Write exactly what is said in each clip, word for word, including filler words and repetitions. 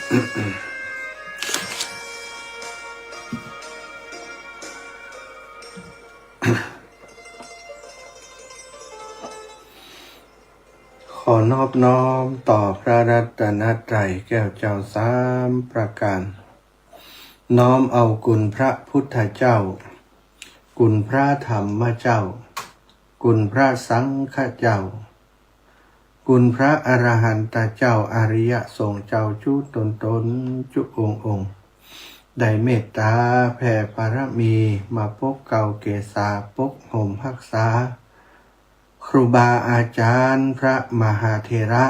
ขอนอบน้อมต่อพระรัตนตรัยแก้วเจ้าสามประการ น้อมเอาคุณพระพุทธเจ้า คุณพระธรรมเจ้า คุณพระสังฆเจ้า คุณพระอรหันตเจ้า อริยสงฆ์เจ้าจุ๊ตนตน จุ๊องค์องค์ ได้เมตตาแผ่บารมีมาปกเกล้าเกษา ปกห่มฮักษา ครูบาอาจารย์ พระมหาเถระ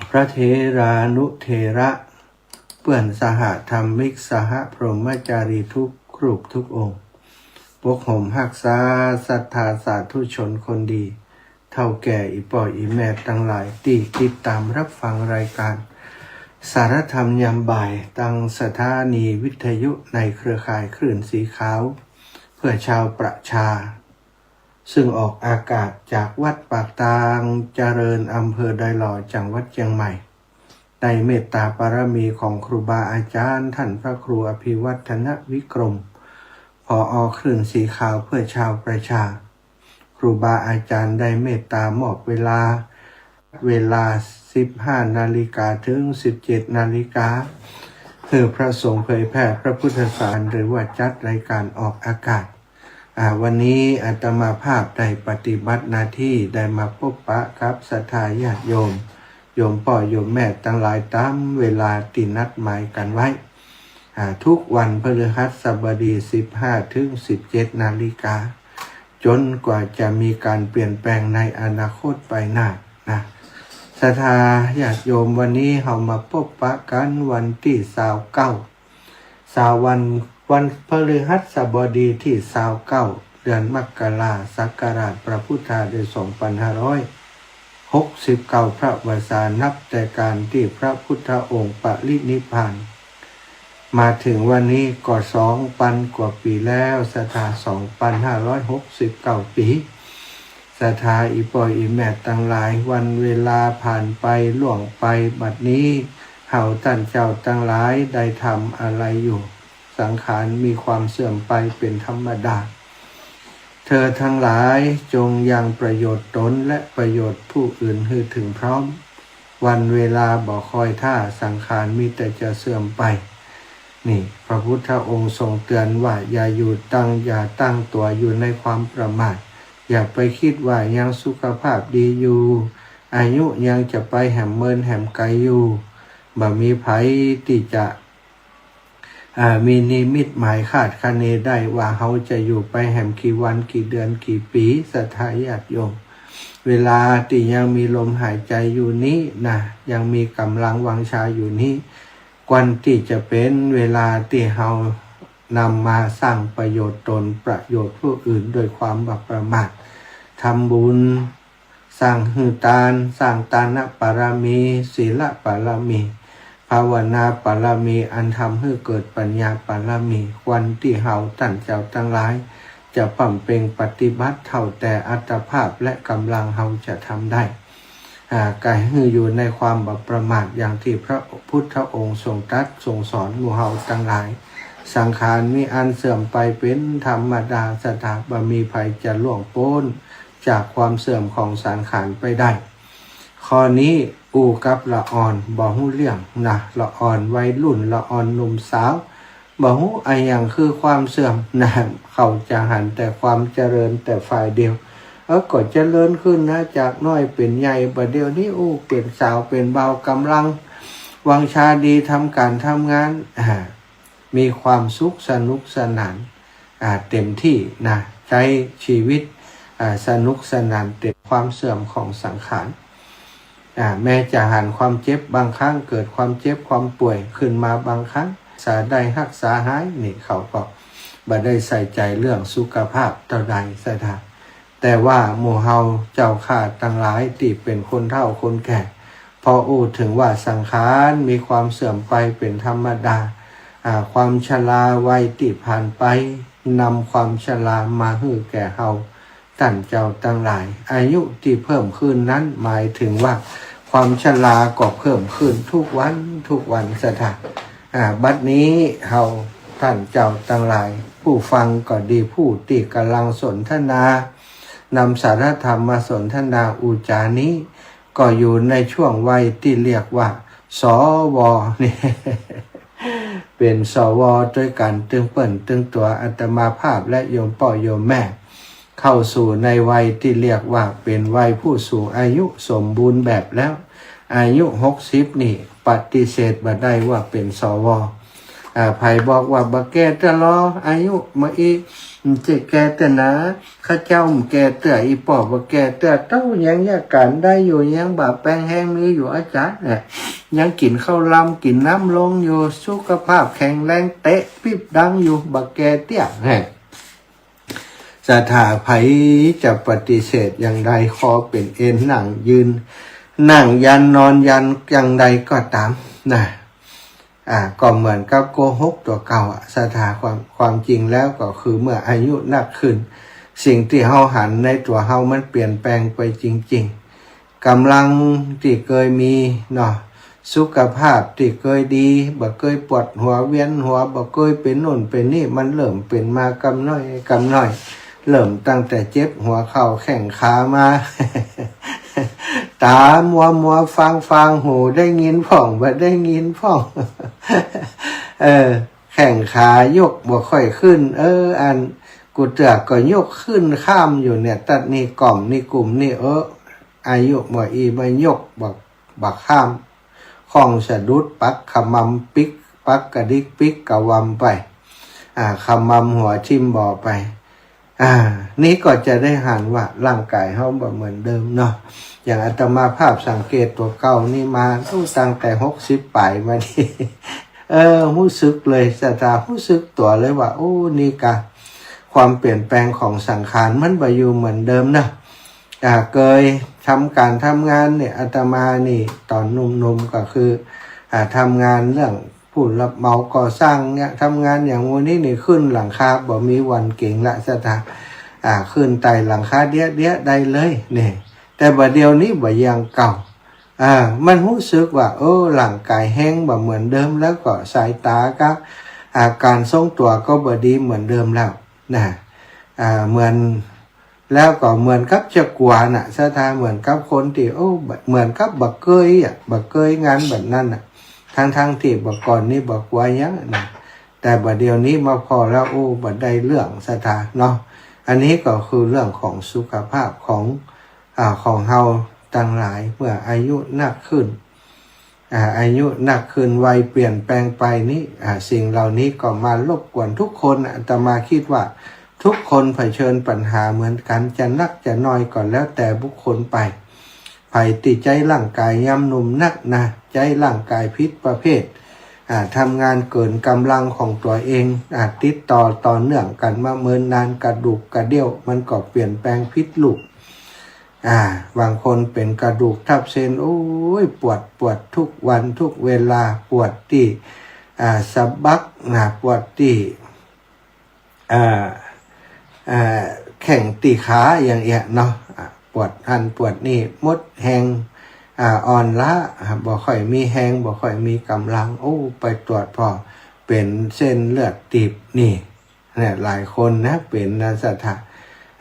พระเถรานุเถระ เปื้อนสหธรรมิก สหพรหมจารีทุกรูปทุกองค์ ปกห่มฮักษาศรัทธาสาธุชนคนดี เฒ่าแก่อี่ป้ออี่แม่ตังหลายตี้ติดต๋ามฮับฟังรายก๋านสารธรรมยามบ่าย ตางสถานีวิทยุในเครือข่ายคลื่นสีขาว เพื่อชาวประชา ซึ่งออกอากาศจากวัดปากตางเจริญ อำเภอดอยหล่อ จังหวัดเจียงใหม่ ในเมตตาบารมีของครูบาอาจารย์ ต้านพระครูอภิวัฒนวิกรม ผอ.คลื่นสีขาวเพื่อชาวประชา ครูบาอาจารย์ได้เมตตามอบเวลา เวลาสิบห้านาฬิกาเถิงสิบเจ็ดนาฬิกา หื้อพระสงฆ์เผยแผ่พระพุทธศาสนา หรือว่าจัดรายก๋านออกอากาศ อ่า วันนี้อาตมาภาพได้ปฏิบัติหน้าตี้ ได้มาปบปะกับศรัทธาญาติโยม โยมป้อโยมแม่ตังหลายต๋ามเวลาตี้นัดหมายกั๋นไว้ อ่า ทุกวันพฤหัสบดี สิบห้าเถิงสิบเจ็ดนาฬิกา จ๋นกว่าจะมีก๋านเปลี่ยนแปลงในอนาคตไปหน้านะ ศรัทธาญาติโยม วันนี้เฮามาปบปะกั๋นวันตี้ซาวเก้า ซาววัน วันพฤหัสบดีตี้ซาวเก้า เดือนมกรา ศักราชพระพุทธาได้สองปันห้าร้อยหกสิบเก้า พระวรรษา นับแต่ก๋านตี้พระพุทธองค์ปรินิพพาน มาเถิงวันนี้ก็สองปันกว่าปี๋แล้ว ศรัทธา สองปันห้าร้อยหกสิบเก้าปี๋ ศรัทธาอี่ป้ออี่แม่ตังหลาย วันเวลาผ่านไปล่วงไป บัดนี้เฮาต้านเจ้าตังหลายได้ทำอะไรอยู่ สังขารมีความเสื่อมไปเป๋นธรรมดา เธอตังหลายจงยังประโยชน์ตนและประโยชน์ผู้อื่นหื้อเถิงพร้อม วันเวลาบ่คอยถ้า สังขารมีแต่จะเสื่อมไป นี่ พระพุทธองค์ทรงเตือนว่า อย่าอยู่ตั้ง อย่าตั้งตั๋วอยู่ในความประมาท อย่าไปกึ๊ดว่ายังสุขภาพดีอยู่ อายุยังจะไปแหมเมินแหมไกลอยู่ บ่มีใผตี้จะ อ่า มีนิมิตหมายคาดคะเนได้ว่าเฮาจะอยู่ไปแหมกี่วันกี่เดือนกี่ปี๋ ศรัทธาญาติโยม เวลาตี้ยังมีลมหายใจ๋อยู่นี้นะ ยังมีก๋ำลังวังชาอยู่นี้ ควรตี้จะเป๋นเวลาตี้เฮานำมาสร้างประโยชน์ตนประโยชน์ผู้อื่น โดยความบ่ประมาท ทำบุญ สร้างหื้อตาน สร้างตานบารมี ศีลบารมี ภาวนาบารมี อันทำหื้อเกิดปัญญาบารมี ควรตี้เฮาต้านเจ้าตังหลาย จะบำเพ็ญปฏิบัติเท่าแต่อัตภาพและก๋ำลังเฮาจะทำได้ อ่า ก็หื้ออยู่ในความบ่ประมาท อย่างตี้พระพุทธองค์ทรงตรัสทรงสอนหมู่เฮาตังหลาย สังขารมีอันเสื่อมไปเป๋นธรรมดา ศรัทธา บ่มีใผจะล่วงป๊น จากความเสื่อมของสังขารไปได้ ข้อนี้อู้กับละอ่อนบ่ฮู้เรื่องนะ ละอ่อนวัยรุ่น ละอ่อนหนุ่มสาว บ่ฮู้อะหยังคือความเสื่อมนะ เขาจะหันแต่ความเจริญแต่ฝ่ายเดียว เออ ก็เจริญขึ้นนะ จากน้อยเป๋นใหญ่ บ่าเดี่ยวนี้อู้เป๋นสาวเป๋นบ่าว ก๋ำลังวังชาดี ทำก๋านทำงาน อ่า มีความสุขสนุกสนาน อ่า เต็มตี้นะ ใจ๊ชีวิต อ่า สนุกสนานเต็ม ความเสื่อมของสังขาร อ่า แม้จะหันความเจ็บบางครั้ง เกิดความเจ็บความป่วยขึ้นมาบางครั้ง สาได้ฮักษาหาย นี่เขาก็บ่ได้ใส่ใจ๋เรื่องสุขภาพเต้าใด ศรัทธา แต่ว่าหมู่เฮาเจ้าข้าตังหลายตี้เป๋นคนเฒ่าคนแก่ พออู้เถิงว่าสังขารมีความเสื่อมไปเป๋นธรรมดา อ่า ความชราวัยตี้ผ่านไป นำความชรามาหื้อแก่เฮาต้านเจ้าตังหลาย อายุตี้เพิ่มขึ้นนั้นหมายเถิงว่า ความชราก็เพิ่มขึ้นทุกวันทุกวันศรัทธา อ่า บัดนี้เฮาต้านเจ้าตังหลาย ผู้ฟังก็ดี ผู้ตี้ก่ำลังสนทนา นำสาระธรรมมาสนทนาอู้จ๋านี้ ก็อยู่ในช่วงวัยตี้เรียกว่า สว นี่ เป๋น สว ตวยกั๋น ตึงเปิ้นตึงตั๋ว อาตมาภาพและโยมป้อโยมแม่ เข้าสู่ในวัยตี้เรียกว่าเป๋นวัยผู้สูงอายุสมบูรณ์แบบแล้ว อายุหกสิบนี่ปฏิเสธบ่ได้ว่าเป๋น สว อ่า ใผบอกว่าบ่แก่เตื้อลอ อายุบ่อี้ บ่ใจ้แก่เตื้อนา ข้าเจ้าบ่แก่เตื้อ อี่ป้อบ่แก่เตื้อ เต้ายังเยียะก๋านได้อยู่ ยังบ่าแปงแฮง มีอยู่อาจ๋ารย์ เนี่ย ยังกิ๋นข้าวลำกิ๋นน้ำลงอยู่ สุขภาพแข็งแรง เตะปิ๊บดังอยู่ บ่แก่เตี้ย เนี่ย ศรัทธา ใผจะปฏิเสธอย่างใด ขอเป๋นเอนนั่งยืน นั่งยันนอนยันอย่างใดก็ต๋ามนะ อ่า ก็เหมือนกับโกหกตั๋วเก่าอะ ศรัทธา ความ ความจริงแล้วก็คือเมื่ออายุนักขึ้น สิ่งตี้เฮาหันในตั๋วเฮามันเปลี่ยนแปลงไปจริงๆ ก๋ำลังตี้เกยมีเนาะ สุขภาพตี้เกยดี บ่เกยปวดหัวเวียนหัว บ่เกยเป๋นโน่นเป๋นนี่ มันเริ่มเป๋นมากำน้อยกำน้อย เริ่มตั้งแต่เจ็บหัวเข่าแข้งขามา ต๋ามัวมัวฟางฟาง หูได้ยินพ่อง บ่ได้ยินพ่อง เออ แข้งขายกบ่ค่อยขึ้น เออ อัน กูเตื้อก็ยกขึ้นข้ามอยู่เนี่ย ตั๊ดนี่ก่อมนี่กุมนี่ เออ อายุบ่อี้ บ่ยกบ่ บ่ข้าม ข้องสะดุด ปักขมำปิ๊ก ปักกระดิกปิ๊กกะวำไป อ่า ขมำหัวทิ่มบ่อไป อ่า นี่ก็จะได้หันว่าร่างก๋ายเฮาบ่เหมือนเดิมเนาะ อย่างอาตมาภาพสังเกตตั๋วเก่านี่มา โอ้ ตั้งแต่หกสิบป๋ายมานี่ เออ ฮู้สึกเลย ศรัทธา ฮู้สึกตั๋วเลยว่า โอ้ นี่กะ ความเปลี่ยนแปลงของสังขารมันบ่อยู่เหมือนเดิมนะ อ่า เกยทำก๋านทำงานเนี่ย อาตมานี่ต๋อนหนุ่มๆ ก็คือ อ่า ทำงานเรื่องผู้รับเหมาก่อสร้างเนี่ย ทำงานอย่างวันนี้นี่ ขึ้นหลังคาบ่มีวันเก๋งละ ศรัทธา อ่า ขึ้นไต่หลังคาเดี้ยๆ ได้เลยเนี่ย แต่บ่าเดี่ยวนี้บ่อย่างเก่า อ่า มันฮู้สึกว่า เออ ร่างก๋ายแฮงบ่เหมือนเดิม แล้วก็สายต๋ากับ อ่า ก๋านทรงตั๋วก็บ่ดีเหมือนเดิมแล้วนะ อ่า เหมือน แล้วก็เหมือนกับจะกั๋วน่ะ ศรัทธา เหมือนกับคนตี้ โอ้ เหมือนกับบ่เกยอะ บ่เกยงานแบบนั้นน่ะ ทั้งๆ ตี้บ่าก่อนนี่บ่กั๋วหยังน่ะ แต่บ่าเดี่ยวนี้มาผ่อแล้ว โอ้ บ่ได้เรื่อง ศรัทธา เนาะ อันนี้ก็คือเรื่องของสุขภาพของ อ่า ของเฮาตังหลาย เมื่ออายุนักขึ้น อ่า อายุนักขึ้น วัยเปลี่ยนแปลงไปนี้ อ่า สิ่งเหล่านี้ก็มารบกวนทุกคน อาตมาคิดว่าทุกคนเผชิญปัญหาเหมือนกั๋น จะนักจะน้อยก็แล้วแต่บุคคลไป ใผตี้ใจ๊ร่างก๋ายยามหนุ่มนักนะ ใจ๊ร่างก๋ายผิดประเภท อ่า ทำงานเกินก๋ำลังของตั๋วเอง อ่า ติดต่อต่อเนื่องกั๋นมาเมินนาน กระดูกกระเดี้ยวมันก็เปลี่ยนแปลงผิดรูป อ่า บางคนเป๋นกระดูกทับเส้น โอ้ย ปวด ปวดทุกวันทุกเวลา ปวดตี้ อ่า สะบักนะ ปวดตี้ อ่า อ่า แข้งตี้ขาอย่างเอี้ยเนาะ อ่า ปวดหั้นปวดนี่ หมดแฮง อ่า อ่อนล้า อ่า บ่ค่อยมีแฮง บ่ค่อยมีก๋ำลัง โอ้ ไปตรวจผ่อ เป๋นเส้นเลือดตีบนี่ เนี่ย หลายคนนะ เป๋นนะ ศรัทธา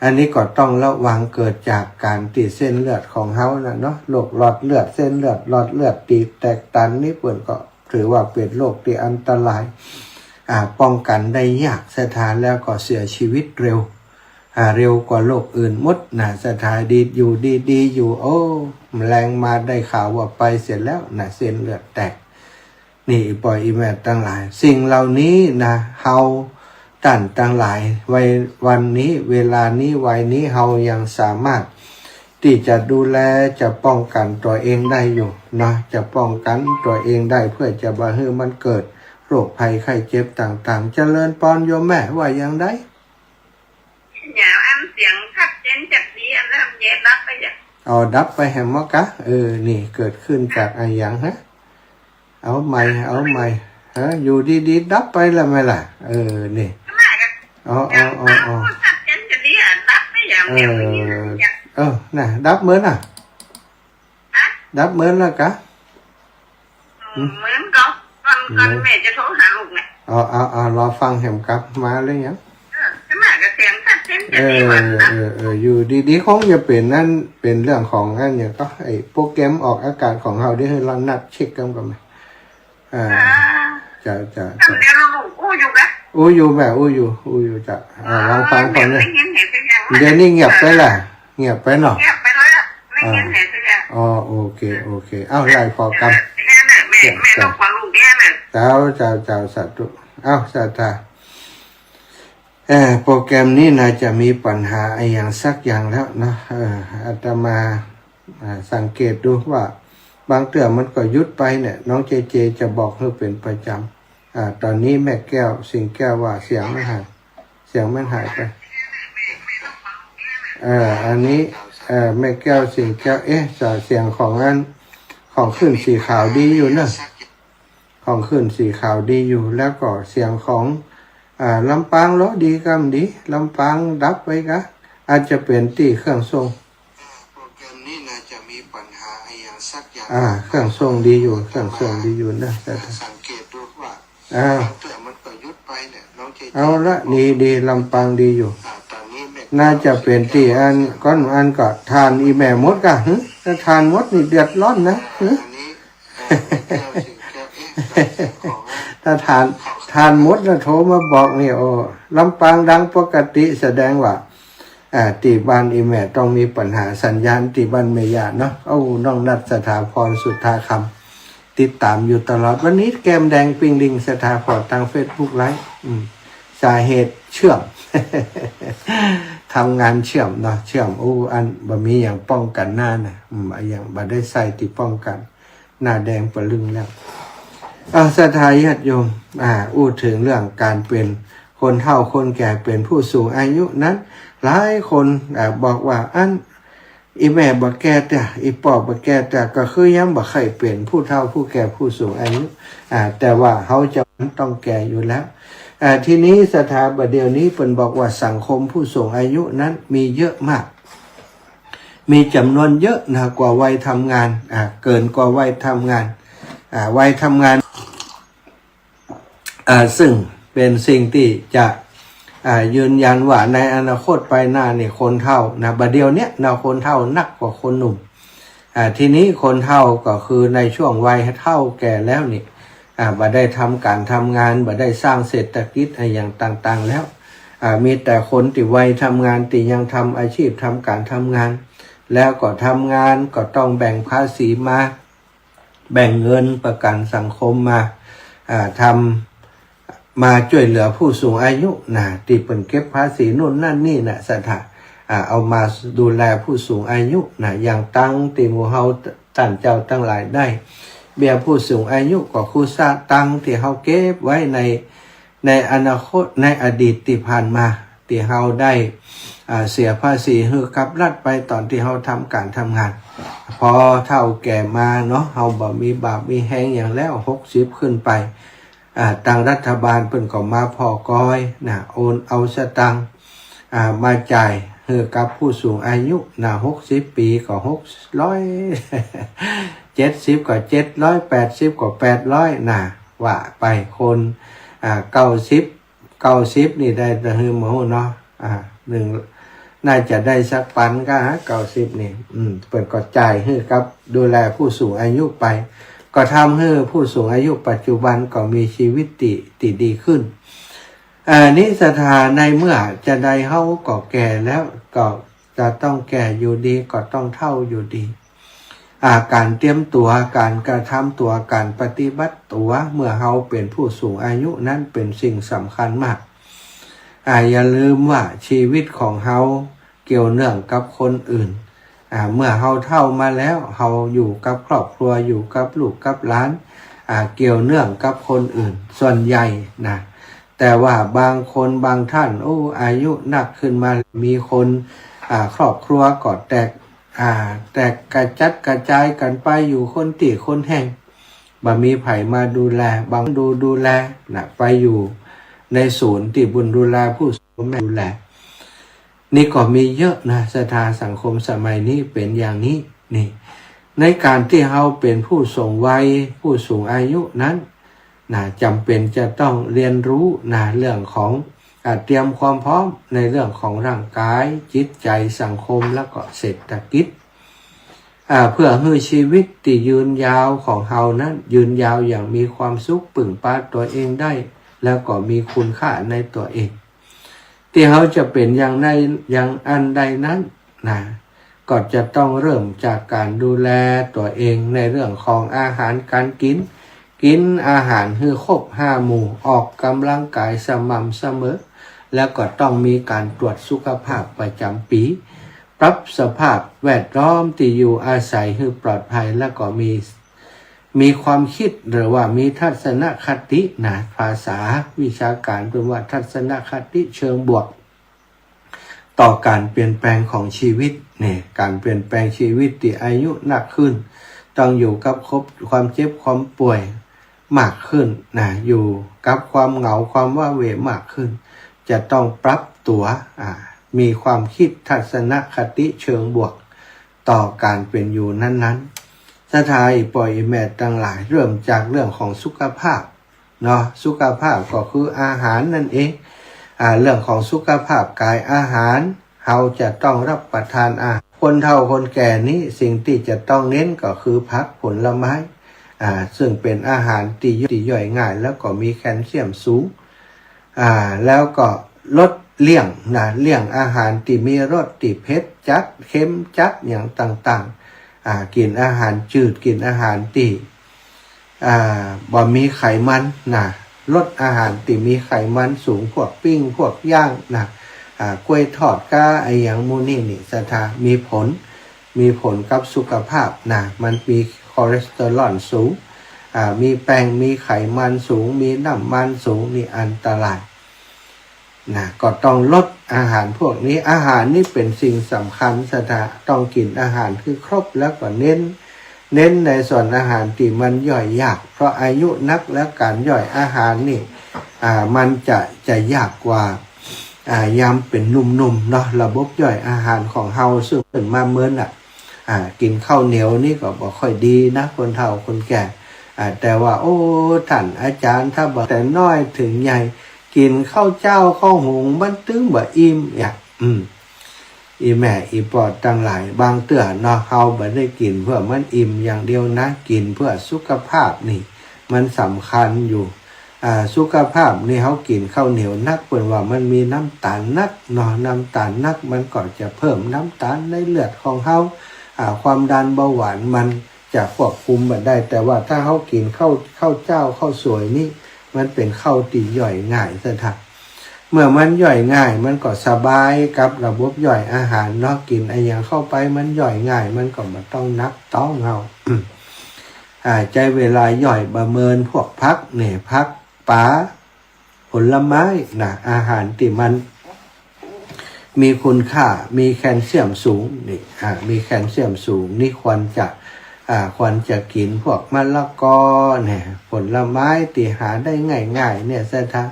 อันนี้ก็ต้องระวัง เกิดจากก๋านตี้เส้นเลือดของเฮาน่ะเนาะ โรคหลอดเลือด เส้นเลือด หลอดเลือดตีบแตกตันนี่ เปิ้นก็ถือว่าเป๋นโรคตี้อันตราย อ่า ป้องกันได้ยาก ศรัทธา แล้วก็เสียชีวิตเร็ว อ่า เร็วกว่าโรคอื่นหมดนะ ศรัทธา ดีอยู่ดีๆ อยู่ โอ้ แมลงมา ได้ข่าวว่าไปเสียแล้วนะ เส้นเลือดแตก นี่ อี่ป้ออี่แม่ตังหลาย สิ่งเหล่านี้นะ เฮาต้านตังหลาย วัย วันนี้ เวลานี้ วัยนี้ เฮายังสามารถตี้จะดูแล จะป้องกันตั๋วเองได้อยู่นะ จะป้องกันตั๋วเองได้ เปื้อจะบ่หื้อมันเกิดโรคภัยไข้เจ็บต่างๆ เจริญปอนโยมแม่ ว่าอย่างใด อย่างอันเสียงชัดเจนจัดดี อันนั้นมันดับไปอย่าง อ๋อ ดับไปแหมหมอก๋า เออ นี่เกิดขึ้นจากอะหยังฮะ เอาใหม่ เอาใหม่ ฮะ อยู่ดีๆ ดับไปละแม่ล่ะ เออ นี่ ขนาดกับ อ๋อ อ๋อ อย่าง อ๋อ อ๋อ ชัดเจนจัดดี อันดับไปอย่างเดียว เออ อย่าง เออ น่ะ ดับเมิดน่ะ ฮะ ดับเมินแล้วกะ อืม เหมือนกับก่อน ก่อนแม่จะโทรหาลูกเนี่ย อ๋อ เอา เอา รอฟังแหมกลับมาหรือยัง เออ ขนาดกับเสียงชัดเจน เออ จะดีกว่านะ เออ เออ อยู่ดีๆ คงจะเป๋นนั่น เป๋นเรื่องของอันเนี่ยก็ไอ้โปรแกรมออกอากาศของเฮา เดี๋ยวหื้อเฮานัดเช็คกั๋นก่อนไหม อ่า อ่า เจ้า เจ้า เจ้า เดี๋ยวลูกอู้อยู่นะ อู้อยู่แม่ อู้อยู่ อู้อยู่เจ้า อ่า ลองฟังก่อนเนี่ย ได้ยินเสียงหรือยัง เดี๋ยวนี้เงียบไปละ เงียบไปเนาะ เงียบไปเลยอะ ได้ยินเสียงหรือยัง อ๋อ โอเค โอเค เอ้า ไล่พอกำ เออ เนี่ยน่ะ แม่ เสียง แม่ต้องฟังลูกเนี่ยน่ะ เจ้า เจ้า เจ้า สาธุ เอ้า ศรัทธา เอ่อ โปรแกรมนี้น่าจะมีปัญหาอะหยังสักอย่างแล้วเนาะ เอ่อ อาตมา อ่า สังเกตดูว่าบางเตื้อมันก็หยุดไปเนี่ย น้องเจเจจะบอกหื้อเป๋นประจ๋ำ อ่า ต๋อนนี้แม่แก้ว สิงแก้วว่าเสียงมันหาย เสียงมันหายไป เอ่อ อันนี้ เอ่อ แม่แก้ว สิงแก้ว เอ๊ะ เสียงของอัน ของคลื่นสีขาวดีอยู่เนอะ ของคลื่นสีขาวดีอยู่ แล้วก็เสียงของ อ่า ลำปางเลาะดีกำดี ลำปางดับไปกะ อาจจะเป๋นตี้เครื่องส่ง โปรแกรมนี้น่าจะมีปัญหาอะหยังสักอย่าง อ่า เครื่องส่งดีอยู่ เครื่องส่งดีอยู่นะ สังเกตดูว่า อ่า บางเตื้อมันก็หยุดไปเนี่ย น้องเจเจ เอาละ ดี ดี ลำปางดีอยู่ อ่า ต๋อนนี้แม่ น่าจะเป๋นตี้อัน ก้อนอันก็ถ่านอี่แม่หมดกะ หึ ถ้าถ่านหมดนี่เดือดร้อนนะ หึ อันนี้ ถ้าถ่าน ถ่านหมดแล้วโทรมาบอกนี่ โอ้ ลำปางดังปกติ แสดงว่า อ่า ตี้บ้านอี่แม่ต้องมีปัญหาสัญญาณ ตี้บ้านแม่ย่าเนาะ เอ้า น้องนัท สถาพร สุทธาคำ ติดต๋ามอยู่ตลอด วันนี้แก้มแดงปิ๊งลิง สถาพร ตางเฟซบุ๊กไลฟ์ อืม สาเหตุเชื่อม ทำงานเชื่อมเนาะ เชื่อม อู้ อันบ่มีหยังป้องกั๋นหน้านะ อืม อะหยังบ่ได้ใส่ตี้ป้องกั๋น หน้าแดงปะลึงแล้ว อ่า ศรัทธาญาติโยม อ่า อู้เถิงเรื่องก๋านเป๋นคนเฒ่าคนแก่ เป๋นผู้สูงอายุนั้น หลายคน อ่า บอกว่า อัน อี่แม่บ่แก่เตื้อ อี่ป้อบ่แก่เตื้อ ก็คือยังบ่ใค่เป๋นผู้เฒ่าผู้แก่ผู้สูงอายุ อ่า แต่ว่าเฮาจะต้องแก่อยู่แล้ว อ่า ทีนี้ศรัทธา บ่าเดี่ยวนี้เปิ้นบอกว่าสังคมผู้สูงอายุนั้นมีเยอะมาก มีจ๋ำนวนเยอะนะ กว่าวัยทำงาน อ่า เกินกว่าวัยทำงาน อ่า วัยทำงาน อ่า ซึ่งเป๋นสิ่งตี้จะ อ่า ยืนยันว่าในอนาคตไปหน้านี่คนเฒ่านะ บ่าเดี่ยวเนี้ยนะ คนเฒ่านักกว่าคนหนุ่ม อ่า ทีนี้คนเฒ่าก็คือในช่วงวัยเฒ่าแก่แล้วนี่ อ่า บ่ได้ทำก๋านทำงาน บ่ได้สร้างเศรษฐกิจอะหยังต่างๆ แล้ว อ่า มีแต่คนตี้วัยทำงานตี้ยังทำอาชีพ ทำก๋านทำงาน แล้วก็ทำงานก็ต้องแบ่งภาษีมา แบ่งเงินประกั๋นสังคมมา อ่า ทำ มาจ้วยเหลือผู้สูงอายุนะ ตี้เปิ้นเก็บภาษีนู่นนั่นนี่นะ ศรัทธา อ่า เอามาดูแลผู้สูงอายุนะ อย่างตังค์ตี้หมู่เฮาต้านเจ้าตังหลายได้ เบี้ยผู้สูงอายุก็คือสตางค์ตี้เฮาเก็บไว้ใน ในอนาคต ในอดีตตี้ผ่านมา ตี้เฮาได้ อ่า เสียภาษีหื้อกับรัฐไปต๋อนตี้เฮาทำก๋านทำงาน พอเฒ่าแก่มาเนาะ เฮาบ่มีบ่ามีแฮงหยังแล้ว หกสิบขึ้นไป อ่า ตางรัฐบาลเปิ้นก็มาผ่อกอยนะ โอนเอาสตางค์ อ่า มาจ่ายหื้อกับผู้สูงอายุนะ หกสิบปี๋ก็หกร้อย เจ็ดสิบก็เจ็ดร้อย แปดสิบก็แปดร้อยนะ ว่าไป คน อ่า เก้าสิบ เก้าสิบนี่ได้ตะหือหมู่เนาะ อ่า นึ่ง น่าจะได้สักปันกะฮะ เก้าสิบนี่ อืม เปิ้นก็จ่ายหื้อกับดูแลผู้สูงอายุไป ก็ทำหื้อผู้สูงอายุปัจจุบันก็มีชีวิตตี้ ตี้ดีขึ้น อ่า นี่ศรัทธา ในเมื่อจาใดเฮาก็แก่แล้ว ก็จะต้องแก่อยู่ดี ก็ต้องเฒ่าอยู่ดี อ่า ก๋านเตรียมตั๋ว ก๋านกระทำตั๋ว ก๋านปฏิบัติตั๋ว เมื่อเฮาเป๋นผู้สูงอายุนั้นเป๋นสิ่งสำคัญมาก อ่า อย่าลืมว่าชีวิตของเฮาเกี่ยวเนื่องกับคนอื่น อ่า เมื่อเฮาเฒ่ามาแล้ว เฮาอยู่กับครอบครัว อยู่กับลูกกับหลาน อ่า เกี่ยวเนื่องกับคนอื่น ส่วนใหญ่นะ แต่ว่าบางคนบางท่าน โอ้ อายุนักขึ้นมา มีคน อ่า ครอบครัวก็แตก อ่า แตกกระจัดกระจายกั๋นไป อยู่คนตี้คนแห่ง บ่มีใผมาดูแล บางดู ดูแลนะ ไปอยู่ในศูนย์ตี้เปิ้นดูแลผู้สูง แม่ดูแล นี่ก็มีเยอะนะ ศรัทธา สังคมสมัยนี้เป๋นอย่างนี้ นี่ ในก๋านตี้เฮาเป๋นผู้สูงวัย ผู้สูงอายุนั้น นะ จ๋ำเป๋นจะต้องเฮียนฮู้ นะ เรื่องของ อ่า เตรียมความพร้อมในเรื่องของร่างกาย จิตใจ๋ สังคม แล้วก็เศรษฐกิจ อ่า เพื่อหื้อชีวิตตี้ยืนยาวของเฮานั้น ยืนยาวอย่างมีความสุข ปึ้งปาตั๋วเองได้ แล้วก็มีคุณค่าในตั๋วเอง ตี้เฮาจะเป๋นอย่างใด อย่างอั้นได้นั้น นะ ก็จะต้องเริ่มจากก๋านดูแลตั๋วเองในเรื่องของอาหารก๋านกิ๋น กิ๋นอาหารหื้อครบห้าหมู่ ออกก๋ำลังกายสม่ำเสมอ แล้วก็ต้องมีก๋านตรวจสุขภาพประจ๋ำปี๋ ปรับสภาพแวดล้อมตี้อยู่อาศัยหื้อปลอดภัย แล้วก็มี มีความคิดหรือว่ามีทัศนคติ นะ ภาษาวิชาก๋านเปิ้นว่าทัศนคติเชิงบวก ต่อก๋านเปลี่ยนแปลงของชีวิต เนี่ย ก๋านเปลี่ยนแปลงชีวิตตี้อายุนักขึ้น ต้องอยู่กับครบ ความเจ็บความป่วยมากขึ้น นะ อยู่กับความเหงาความว้าเหว่มากขึ้น จะต้องปรับตั๋ว อ่า มีความคิดทัศนคติเชิงบวก ต่อก๋านเป๋นอยู่นั้นๆ ศรัทธาอี่ป้ออี่แม่ตังหลาย เริ่มจากเรื่องของสุขภาพ เนาะ สุขภาพก็คืออาหารนั่นเอง อ่า เรื่องของสุขภาพก๋าย อาหาร เฮาจะต้องรับประทานอาหาร คนเฒ่าคนแก่นี้สิ่งตี้จะต้องเน้นก็คือผักผลไม้ อ่า ซึ่งเป๋นอาหารตี้ ตี้ย่อยง่าย แล้วก็มีแคลเซียมสูง อ่า แล้วก็ลดเลี่ยงนะ เลี่ยงอาหารตี้มีรสตี้เผ็ดจัด เค็มจัด อย่างต่างๆ อ่า กิ๋นอาหารจืด กิ๋นอาหารตี้ อ่า บ่มีไขมันนะ ลดอาหารตี้มีไขมันสูง พวกปิ้ง พวกย่างนะ อ่า ก๊วยทอดก้า อะหยังหมู่นี้นี่ ศรัทธา มีผล มีผลกับสุขภาพนะ มันมีคอเลสเตอรอลสูง อ่า มีแป้ง มีไขมันสูง มีน้ำมันสูง นี่อันตรายนะ ก็ต้องลดอาหารพวกนี้ อาหารนี่เป๋นสิ่งสำคัญ ศรัทธา ต้องกิ๋นอาหารหื้อครบ แล้วก็เน้น เน้นในส่วนอาหารตี้มันย่อยยาก เพราะอายุนักแล้วก๋านย่อยอาหารนี่ อ่า มันจะ จะยากกว่า อ่า ยามเป๋นหนุ่มๆ เนาะ ระบบย่อยอาหารของเฮา ซึ่งเปิ้นมาเมินน่ะ อ่า กิ๋นข้าวเหนียวนี่ก็บ่ค่อยดีนะ คนเฒ่าคนแก่ อ่า แต่ว่า โอ้ ต้านอาจ๋ารย์ ถ้าบ่าแต่น้อยเถิงใหญ่ กิ๋นข้าวเจ้าข้าวหุง มันตึงบ่อิ่ม เนี่ย อืม อี่แม่อี่ป้อตังหลาย บางเตื้อเนาะ เฮาบ่ได้กิ๋นเปื้อมันอิ่มอย่างเดียวนะ กิ๋นเปื้อสุขภาพนี่ มันสำคัญอยู่ อ่า สุขภาพนี่ เฮากิ๋นข้าวเหนียวนัก เปิ้นว่ามันมีน้ำตาลนักเนาะ น้ำตาลนัก มันก็จะเพิ่มน้ำตาลในเลือดของเฮา อ่า ความดันเบาหวานมันจะควบคุมบ่ได้ แต่ว่าถ้าเฮากิ๋นข้าว ข้าวเจ้าข้าวสวยนี่ มันเป๋นข้าวตี้ย่อยง่าย ศรัทธา เมื่อมันย่อยง่าย มันก็สบายกับระบบย่อยอาหารเนาะ กิ๋นอะหยังเข้าไปมันย่อยง่าย มันก็บ่ต้องหนักต๊องเฮา อ่า ใจ๊เวลาย่อยบ่เมิน พวกผักเนี่ย ผัก ป๋า ผลไม้นะ อาหารตี้มันมีคุณค่า มีแคลเซียมสูงนี่ อ่า มีแคลเซียมสูงนี่ ควรจะ อ่า ควรจะกิ๋นพวกมะละกอเนี่ย ผลไม้ตี้หาได้ง่ายๆ เนี่ย ศรัทธา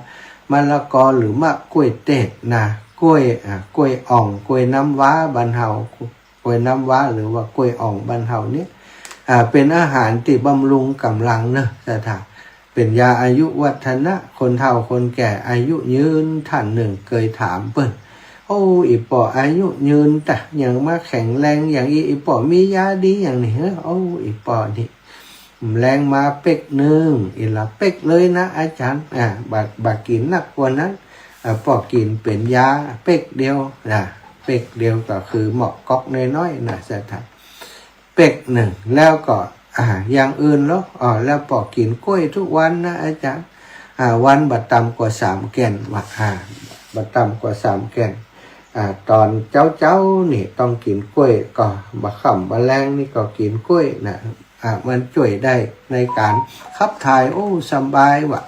มะละกอหรือมะกล้วยเทศนะ กล้วย อ่า กล้วยอ่อง กล้วยน้ำว้าบ้านเฮา กล้วยน้ำว้าหรือว่ากล้วยอ่องบ้านเฮาเนี่ย อ่า เป๋นอาหารตี้บำรุงก๋ำลังเนาะ ศรัทธา เป๋นยาอายุวัฒนะ คนเฒ่าคนแก่อายุยืนต้านนึ่งเกยถามเปิ้น โอ้ อี่ป้ออายุยืนตะ หยังมาแข็งแรงอย่างอี้ อี่ป้อมียาดีอย่างนี้เหรอ โอ้ อี่ป้อนี่ แลงมาเป๊กนึ่ง อี่ละเป๊กเลยนะอาจ๋ารย์ อ่า บ่า บ่ากิ๋นนักกว่านั้น อ่า ป้อกิ๋นเป๋นยาเป๊กเดียวนะ เป๊กเดียวก็คือหม้อก๊อกน้อยๆ นะ ศรัทธา เป๊กนึ่ง แล้วก็ อ่า อย่างอื่นเหรอ อ๋อ แล้วป้อกิ๋นกล้วยทุกวันนะอาจ๋ารย์ อ่า วันบ่ต่ำกว่าสามแก่น ว่า อ่า บ่ต่ำกว่าสามแก่น อ่า ต๋อนเจ๊าๆ นี่ต้องกิ๋นกล้วย ก็บ่าค่ำบ่าแลงนี่ก็กิ๋นกล้วยนะ อ่า มันจ้วยได้ในก๋านขับถ่าย โอ้ สบายว่ะ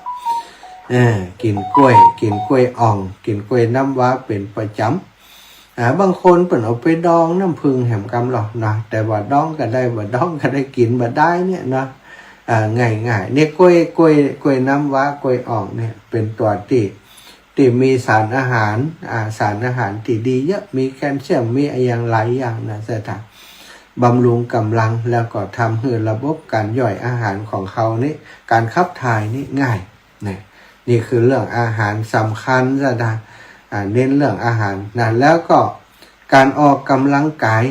เออ กิ๋นกล้วย กิ๋นกล้วยอ่อง กิ๋นกล้วยน้ำว้าเป๋นประจ๋ำ อ่า บางคนเปิ้นเอาไปดองน้ำผึ้งแหมกำลอนะ แต่ว่าดองก็ได้ บ่ดองก็ได้ กิ๋นบ่ได้เนี่ยเนาะ อ่า ง่ายๆ เนี่ย กล้วย กล้วย กล้วยน้ำว้า กล้วยอ่องเนี่ย เป๋นตั๋วตี้ ตี้มีสารอาหาร อ่า สารอาหารตี้ดีเยอะ มีแคลเซียม มีอะหยังหลายอย่างนะ ศรัทธา บำรุงก๋ำลัง แล้วก็ทำหื้อระบบก๋านย่อยอาหารของเฮานี่ ก๋านขับถ่ายนี่ง่ายนะ นี่คือเรื่องอาหารสำคัญศรัทธา อ่า เน้นเรื่องอาหารนะ แล้วก็ก๋านออกก๋ำลังก๋าย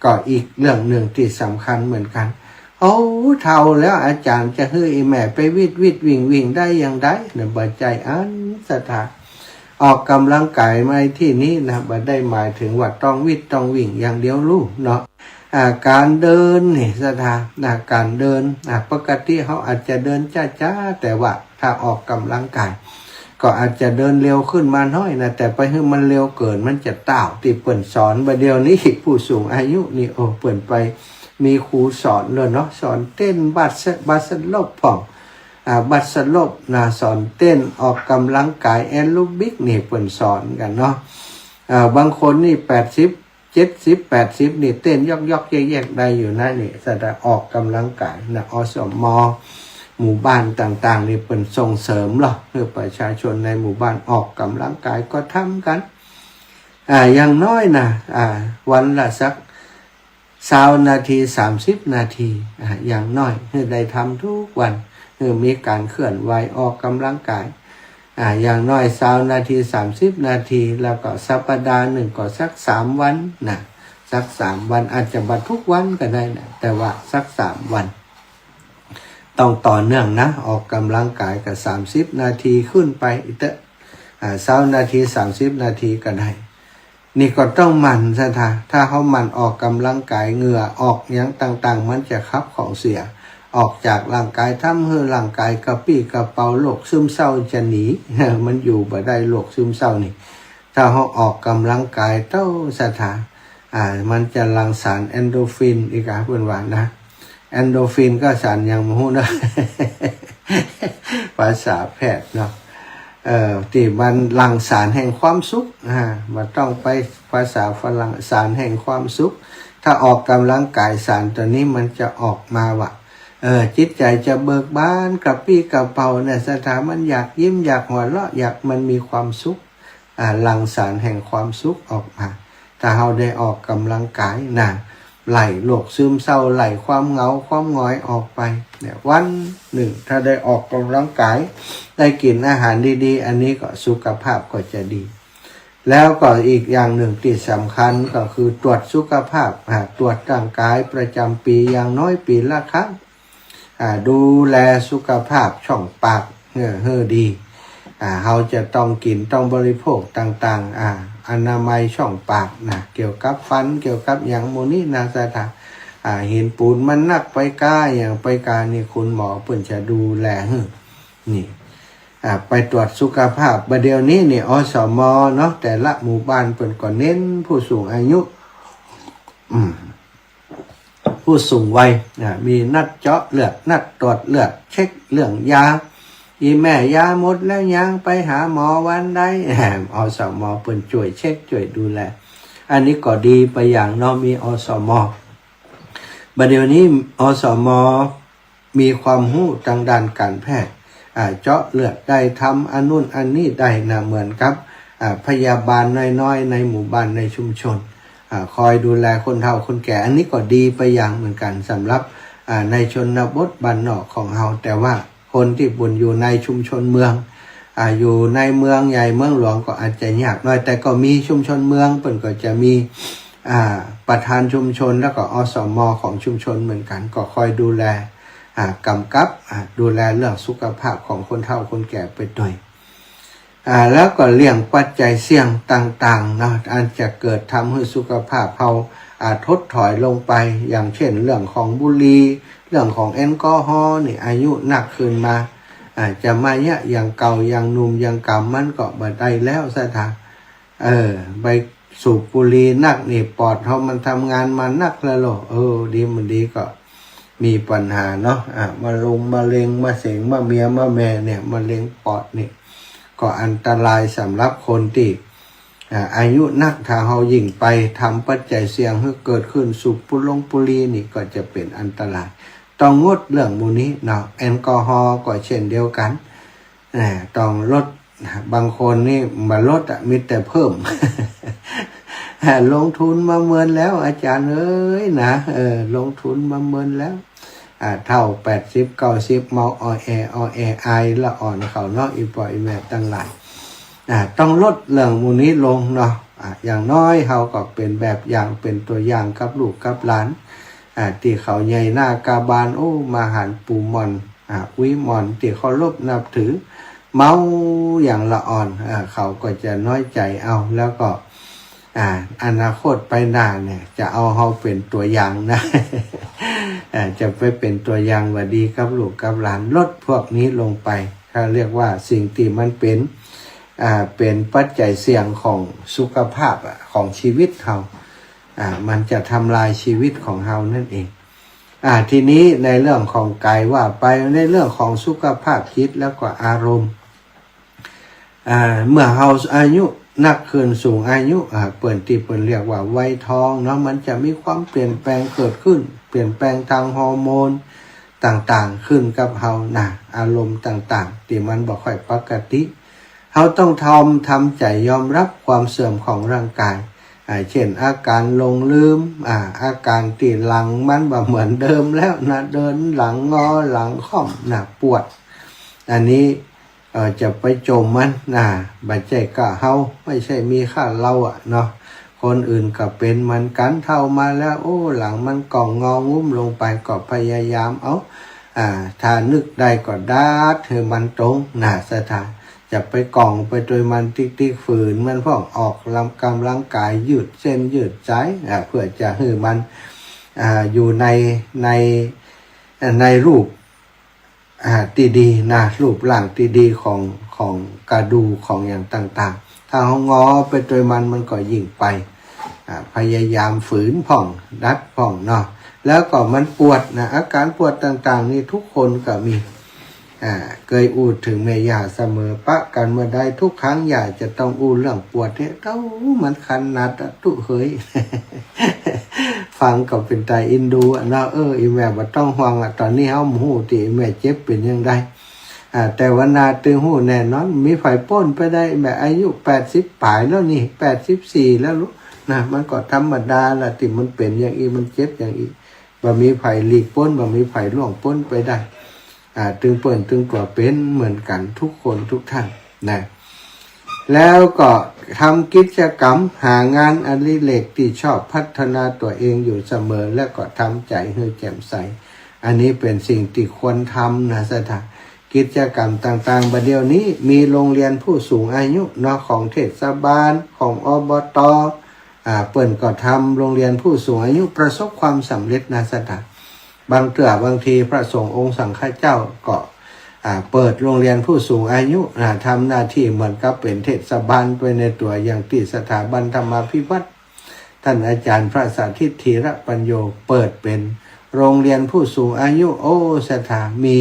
ก็อีกเรื่องนึ่งตี้สำคัญเหมือนกั๋น โอ้ เฒ่าแล้วอาจ๋ารย์จะหื้ออี่แม่ไปวิดวิดวิ่งวิ่งได้อย่างใดนะ บ่ใจ้อั้นศรัทธา ออกก๋ำลังก๋ายในตี้นี้นะ บ่ได้หมายเถิงว่าต้องวิดต้องวิ่งอย่างเดียวลูกเนาะ อ่า ก๋านเดินนี่ศรัทธา นะ ก๋านเดิน อ่า ปกติเฮาอาจจะเดินจ๊าๆ แต่ว่าถ้าออกก๋ำลังก๋าย ก็อาจจะเดินเร็วขึ้นมาหน้อยนะ แต่ไปหื้อมันเร็วเกิน มันจะต้าว ตี้เปิ้นสอนบ่าเดี่ยวนี้ ผู้สูงอายุนี่ โอ้ เปิ้นไปมีครูสอนแล้วเนาะ สอนเต้นบัส บัสโลปพ่อง อ่า บัสโลปนะ สอนเต้นออกก๋ำลังก๋ายแอโรบิกนี่เปิ้นสอนกั๋นเนาะ อ่า บางคนนี่แปดสิบ เจ็ดสิบ แปดสิบ นี่เต้นยอกๆ แยกๆ ได้อยู่นะ นี่ศรัทธา ออกก๋ำลังก๋ายนะ อสม หมู่บ้านต่างๆ นี่เปิ้นส่งเสริมเนาะ หื้อประชาชนในหมู่บ้านออกก๋ำลังก๋ายก็ทำกั๋น อ่า อย่างน้อยนะ อ่า วันละสักซาวนาที สามสิบนาที อ่า อย่างน้อย หื้อได้ทำทุกวัน หื้อมีก๋านเคลื่อนไหวออกก๋ำลังก๋าย อ่า อย่างน้อยซาวนาที สามสิบนาที แล้วก็สัปดาห์นึ่งก็สักสามวันนะ สักสามวัน อาจจะบ่ทุกวันก็ได้นะ แต่ว่าสักสามวัน ต้องต่อเนื่องนะ ออกก๋ำลังก๋ายก็สามสิบนาทีขึ้นไปเต๊อะ อ่า ซาวนาที สามสิบนาทีก็ได้ นี่ก็ต้องหมั่นศรัทธา ถ้าเฮาหมั่นออกก๋ำลังก๋าย เหงื่อออกหยังต่างๆ มันจะขับของเสียออกจากร่างก๋าย ทำหื้อร่างก๋ายกระปรี้กระเป๋า โรคซึมเศร้าจะหนี มันอยู่บ่ได้โรคซึมเศร้านี่ ถ้าเฮาออกก๋ำลังก๋ายเต๊อะศรัทธา อ่า มันจะหลั่งสารเอนโดรฟินอีกอะ เปิ้นว่านะ เอนโดรฟินก็สารหยังบ่ฮู้เนาะ ภาษาแพทย์เนาะ เอ่อ ตี้มันหลั่งสารแห่งความสุข อ่า บ่ต้องไปภาษาฝรั่ง สารแห่งความสุข ถ้าออกก๋ำลังก๋ายสารตั๋วนี้มันจะออกมาว่า เออ จิตใจ๋จะเบิกบานกระปรี้กระเป๋าเนี่ย ศรัทธา มันอยากยิ้ม อยากหัวเราะ อยาก มันมีความสุข อ่า หลั่งสารแห่งความสุขออกมา ถ้าเฮาได้ออกก๋ำลังก๋ายนะ ไล่โรคซึมเศร้า ไล่ความเหงาความหงอยออกไป เนี่ย วันนึ่งถ้าได้ออกก๋ำลังก๋าย ได้กิ๋นอาหารดีๆ อันนี้ก็สุขภาพก็จะดี แล้วก็อีกอย่างนึ่งตี้สำคัญก็คือตรวจสุขภาพ อ่า ตรวจร่างก๋ายประจ๋ำปี๋ อย่างน้อยปี๋ละครั้ง อ่า ดูแลสุขภาพช่องปาก เออ หื้อดี อ่า เฮาจะต้องกิ๋นต้องบริโภคต่างๆ อ่า อนามัยช่องปากนะ เกี่ยวกับฟัน เกี่ยวกับหยังหมู่นี้นะศรัทธา อ่า หินปูนมันนักไปก้า หยังไปก้านี่ คุณหมอเปิ้นจะดูแลหื้อ นี่ อ่า ไปตรวจสุขภาพ บ่าเดี่ยวนี้นี่ อสม เนาะ แต่ละหมู่บ้านเปิ้นก็เน้นผู้สูงอายุ อืม ผู้สูงวัย อ่า มีนัดเจาะเลือด นัดตรวจเลือด เช็คเรื่องยา อี่แม่ยาหมดแล้วยัง ไปหาหมอวันใด อสม เปิ้นจ้วยเช็คจ้วยดูแล อันนี้ก็ดีไปอย่างเนาะ มี อสม บ่าเดี่ยวนี้ อสม มีความฮู้ตางด้านก๋านแพทย์ อ่า เจาะเลือดได้ ทำอันนู้นอันนี้ได้นะ เหมือนกับ อ่า พยาบาลน้อยๆ ในหมู่บ้านในชุมชน อ่า คอยดูแลคนเฒ่าคนแก่ อันนี้ก็ดีไปอย่างเหมือนกั๋นสำหรับ อ่า ในชนบทบ้านนอกของเฮา แต่ว่าคนตี้บ่อยู่ในชุมชนเมือง อ่า อยู่ในเมืองใหญ่เมืองหลวงก็อาจจะยากหน้อย แต่ก็มีชุมชนเมือง เปิ้นก็จะมี อ่า ประธานชุมชน แล้วก็ อสม ของชุมชนเหมือนกั๋น ก็คอยดูแล อ่า ก๋ำกับ อ่า ดูแลเรื่องสุขภาพของคนเฒ่าคนแก่ไปตวย อ่า แล้วก็เรื่องปัจจัยเสี่ยงต่างๆ เนาะ อันจะเกิดทำหื้อสุขภาพเฮา อ่า ถดถอยลงไป อย่างเช่นเรื่องของบุหรี่ เรื่องของแอลกอฮอล์นี่ อายุนักขึ้นมา อ่า จะมาเยียะอย่างเก่า อย่างหนุ่มอย่างก๋ำ มันก็บ่ได้แล้วศรัทธา เออ ไปสูบบุหรี่นักนี่ ปอดเฮามันทำงานมานักแล้วโล เออ ดีบ่ดีก็มีปัญหาเนาะ อ่ะ มะลงมะเร็ง มะเสง มะเมีย มะแม่เนี่ย มะเร็งปอดนี่ ก็อันตรายสำหรับคนตี้ อ่า อายุนัก ถ้าเฮายิ่งไปทำปัจจัยเสี่ยงหื้อเกิดขึ้น สูบบุหรงบุหรี่นี่ก็จะเป๋นอันตราย ต้องงดเรื่องหมู่นี้เนาะ แอลกอฮอล์ก็เช่นเดียวกั๋น อ่า ต้องลด บางคนนี่บ่ลดอะ มีแต่เพิ่ม ลงทุนมาเมินแล้วอาจ๋ารย์เอ๋ยนะ เออ ลงทุนมาเมินแล้ว อ่า เฒ่าแปดสิบเก้าสิบ เมาออแอ ออแอ อายละอ่อนเขาเนาะ อี่ป้ออี่แม่ตังหลาย อ่า ต้องลดเรื่องหมู่นี้ลงเนาะ อ่า อย่างน้อยเฮาก็เป๋นแบบอย่าง เป๋นตั๋วอย่างกับลูกกับหลาน อ่า ตี้เขาใหญ่หน้ากาบาน โอ้ มาหันปู่หม่อน อ่า อุ๊ยหม่อน ตี้เคารพนับถือ เมาอย่างละอ่อน อ่า เขาก็จะน้อยใจ๋เอา แล้วก็ อ่า อนาคตไปหน้าเนี่ย จะเอาเฮาเป๋นตั๋วอย่างนะ อ่า จะไปเป๋นตั๋วอย่างว่าดีกับลูกกับหลาน ลดพวกนี้ลงไป เขาเรียกว่าสิ่งตี้มันเป๋น อ่า เป๋นปัจจัยเสี่ยงของสุขภาพอะ ของชีวิตเฮา อ่า มันจะทำลายชีวิตของเฮานั่นเอง อ่า ทีนี้ในเรื่องของกายว่าไป ในเรื่องของสุขภาพจิตแล้วก็อารมณ์ อ่า เมื่อเฮาอายุนักขึ้น สูงอายุ อ่า เปิ้นตี้เปิ้นเรียกว่าวัยทองเนาะ มันจะมีความเปลี่ยนแปลงเกิดขึ้น เปลี่ยนแปลงตางฮอร์โมนต่างๆ ขึ้นกับเฮานะ อารมณ์ต่างๆ ตี้มันบ่ค่อยปกติ เฮาต้องทำ ทำใจ๋ยอมรับความเสื่อมของร่างกาย อ่า เช่น อาก๋านหลงลืม อ่า อาก๋านตี้หลังมันบ่เหมือนเดิมแล้วนะ เดินหลังงอ หลังค่อมนะ ปวด อันนี้ เอ่อ จะไปจ่มมันนะ บ่ใจ้ก้าเฮา ไม่ใช่มีก้าเฮาอะเนาะ คนอื่นก็เป๋นเหมือนกั๋น เฒ่ามาแล้ว โอ้ หลังมันก่องงองุ้มลงไป ก็พยายามเอา อ่า ถ้านึกได้ก็ดัดหื้อมันตรงนะ ศรัทธา จะไปก่องไปตวยมันติ๊กๆ ฝืนมันพ่อง ออกกำลังกาย ยืดเส้นยืดสาย อ่า เพื่อจะหื้อมัน อ่า อยู่ใน ใน ในรูป อ่า ตี้ดีนะ รูปร่างตี้ดีของ ของกระดูก ของอย่างต่างๆ ถ้าเฮางอไปตวยมัน มันก็ยิ่งไป อ่า พยายามฝืนพ่อง ดัดพ่องเนาะ แล้วก็มันปวดนะ อาก๋านปวดต่างๆ นี่ทุกคนก็มี อ่า เกยอู้ถึงแม่ย่าเสมอ ปะกั๋นเมื่อใด ทุกครั้งย่าจะต้องอู้เรื่องปวดเนี่ย เต้า มันขนาดอะตุ๊เหย ฟังก็เป๋นต๋าเอ็นดูอะเนาะ เออ อี่แม่บ่ต้องห่วงอะ ต๋อนนี้เฮาบ่ฮู้ตี้อี่แม่เจ็บเป๋นอย่างใด อ่า แต่ว่าหน้าตึงฮู้แน่นอน มีใผป๊นไปได้ แม่อายุแปดสิบป๋ายแล้วนี่ แปดสิบสี่แล้วลูกนะ มันก็ธรรมดาละ ตี้มันเป๋นอย่างอี้ มันเจ็บอย่างอี้ บ่มีใผหลีกป๊น บ่มีใผล่วงป๊นไปได้ อ่า ตึงเปิ้นตึงกั๋วเป๋นเหมือนกั๋นทุกคนทุกท่านนะ แล้วก็ทำกิจกรรม หางานอดิเรกตี้ชอบ พัฒนาตั๋วเองอยู่เสมอ และก็ทำใจ๋หื้อแจ่มใส อันนี้เป๋นสิ่งตี้ควรทำนะ ศรัทธา กิจกรรมต่างๆ บ่าเดี่ยวนี้มีโรงเรียนผู้สูงอายุเนาะ ของเทศบาล ของ อบต. อ่า เปิ้นก็ทำโรงเรียนผู้สูงอายุประสบความสำเร็จนะ ศรัทธา บางเตื้อบางทีพระสงฆ์องค์สังฆเจ้าก็ อ่า เปิดโรงเรียนผู้สูงอายุ อ่า ทำหน้าตี้เหมือนกับเป๋นเทศบาลไปในตั๋ว อย่างตี้สถาบันธรรมาภิวัฒน์ ต้านอาจ๋ารย์พระสาธิต ธีระปัญโญ เปิดเป๋นโรงเรียนผู้สูงอายุ โอ้ ศรัทธา มี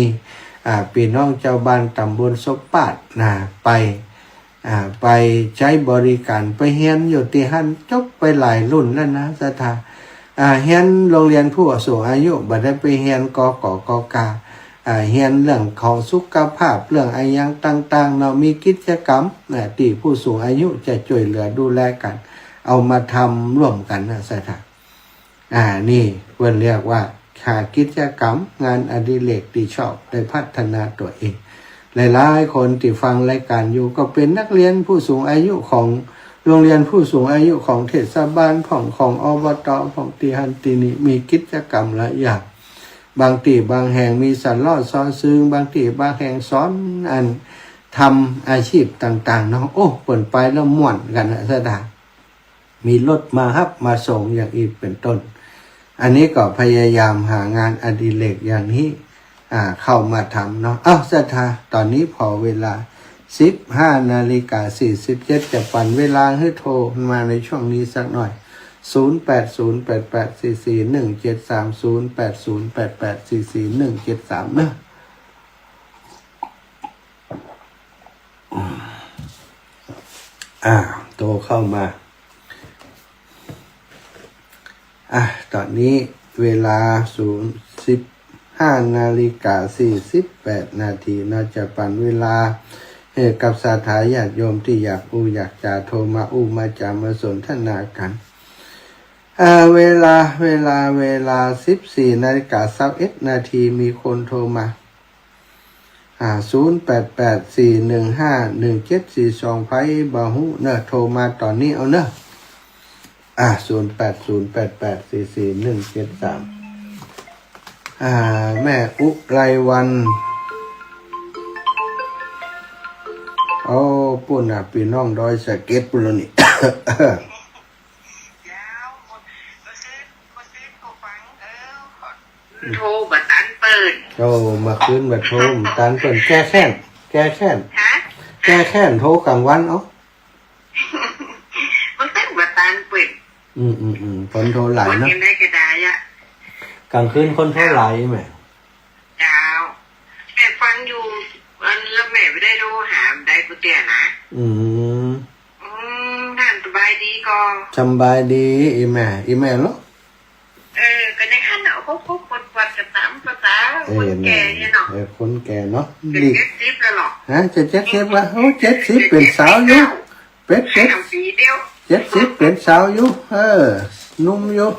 อ่า ปี้น้องจาวบ้านต๋ำบลสบปาดนะ ไป อ่า ไปใจ๊บริก๋าร ไปเฮียนอยู่ตี้หั้น จบไปหลายรุ่นแล้วนะ ศรัทธา อ่า เฮียนโรงเรียนผู้สูงอายุ บ่ได้ไปเฮียน กก กก อ่า เฮียนเรื่องของสุขภาพ เรื่องอะหยังต่างๆ เนาะ มีกิจกรรม อ่า ตี้ผู้สูงอายุจะจ้วยเหลือดูแลกั๋น เอามาทำร่วมกั๋นนะ ศรัทธา อ่า นี่เปิ้นเรียกว่าหากิจกรรม งานอดิเรกตี้ชอบ ได้พัฒนาตั๋วเอง หลายๆ คนตี้ฟังรายก๋านอยู่ ก็เป๋นนักเรียนผู้สูงอายุของโรงเรียนผู้สูงอายุของเทศบาลพ่อง ของ อบต. พ่อง ตี้หั้นตี้นี่ มีกิจกรรมหลายอย่าง บางตี้บางแห่งมีสะเลาะซอซึง บางตี้บางแห่งสอนอันทำอาชีพต่างๆ เนาะ โอ้ เปิ้นไปแล้วม่วนกั๋นนะ ศรัทธา มีรถมาฮับมาส่งอย่างอี้เป๋นต้น อันนี้ก็พยายามหางานอดิเรกอย่างนี้ อ่า เข้ามาทำเนาะ เอ้า ศรัทธา ต๋อนนี้ผ่อเวลา สิบห้านาฬิกาสี่สิบเจ็ด จะปั๋นเวลาหื้อโทรมาในช่วงนี้สักหน่อย ศูนย์แปดศูนย์แปดแปดสี่สี่หนึ่งเจ็ดสาม ศูนย์แปดศูนย์แปดแปดสี่สี่หนึ่งเจ็ดสาม เนาะ อ่า โทรเข้ามา อ่ะ ต๋อนนี้เวลาศูนย์ สิบห้านาฬิกาสี่สิบแปดนาที เนาะ จะปั๋นเวลาหื้อกับศรัทธาญาติโยมตี้อยากอู้อยากจ๋า โทรมาอู้มาจ๋า มาสนทนากั๋น อ่า เวลา เวลา เวลา สิบสี่นาฬิกาซาวเอ็ดนาที มีคนโทรมา อ่า ศูนย์แปดแปดสี่หนึ่งห้าหนึ่งเจ็ดสี่สอง ใผบ่ฮู้เนาะ โทรมาต๋อนนี้เอาเนาะ อ่า ศูนย์แปดศูนย์แปดแปดสี่สี่หนึ่งเจ็ดสาม อ่า แม่อุไรวรรณ โอ้ ปู๊นน่ะ ปี้น้องดอยสะเก็ดปู๊นแล้วนี่ โทรบ่ตันเปิ้น โอ้ เมื่อคืนบ่โทรบ่ตันเปิ้น แก้แค้น แก้แค้น ฮะ แก้แค้น โทรก๋างวัน เอ้า มันตึงบ่ตันเปิ้น อืม อืม อืม คนโทรหลายเนาะ ว่าจั่งใดก็ได้อะ ก๋างคืนคนโทรหลายแม่ เจ้า แม่ฟังอยู่ อัน แล้วแม่บ่ได้โทรหา บ่ได้กูเตี้ยนะ อืม อืม ท่านสบายดีก่อ สำบายดี อี่แม่ อี่แม่เหรอ เออ ก็ในขั้นน่ะ โอ้โห ปวดๆ กันต๋ามภาษา เออ คนแก่เนี่ยเนาะ เออ คนแก่เนาะ จะเจ็ดสิบแล้วเหรอ ฮะ จะเจ็ดสิบวะ โอ้ เจ็ดสิบ เป๋นสาวอยู่ เป๋น เป๋น ห้าปีเดียว เจ็ดสิบ เป๋นสาวอยู่ เออ หนุ่มอยู่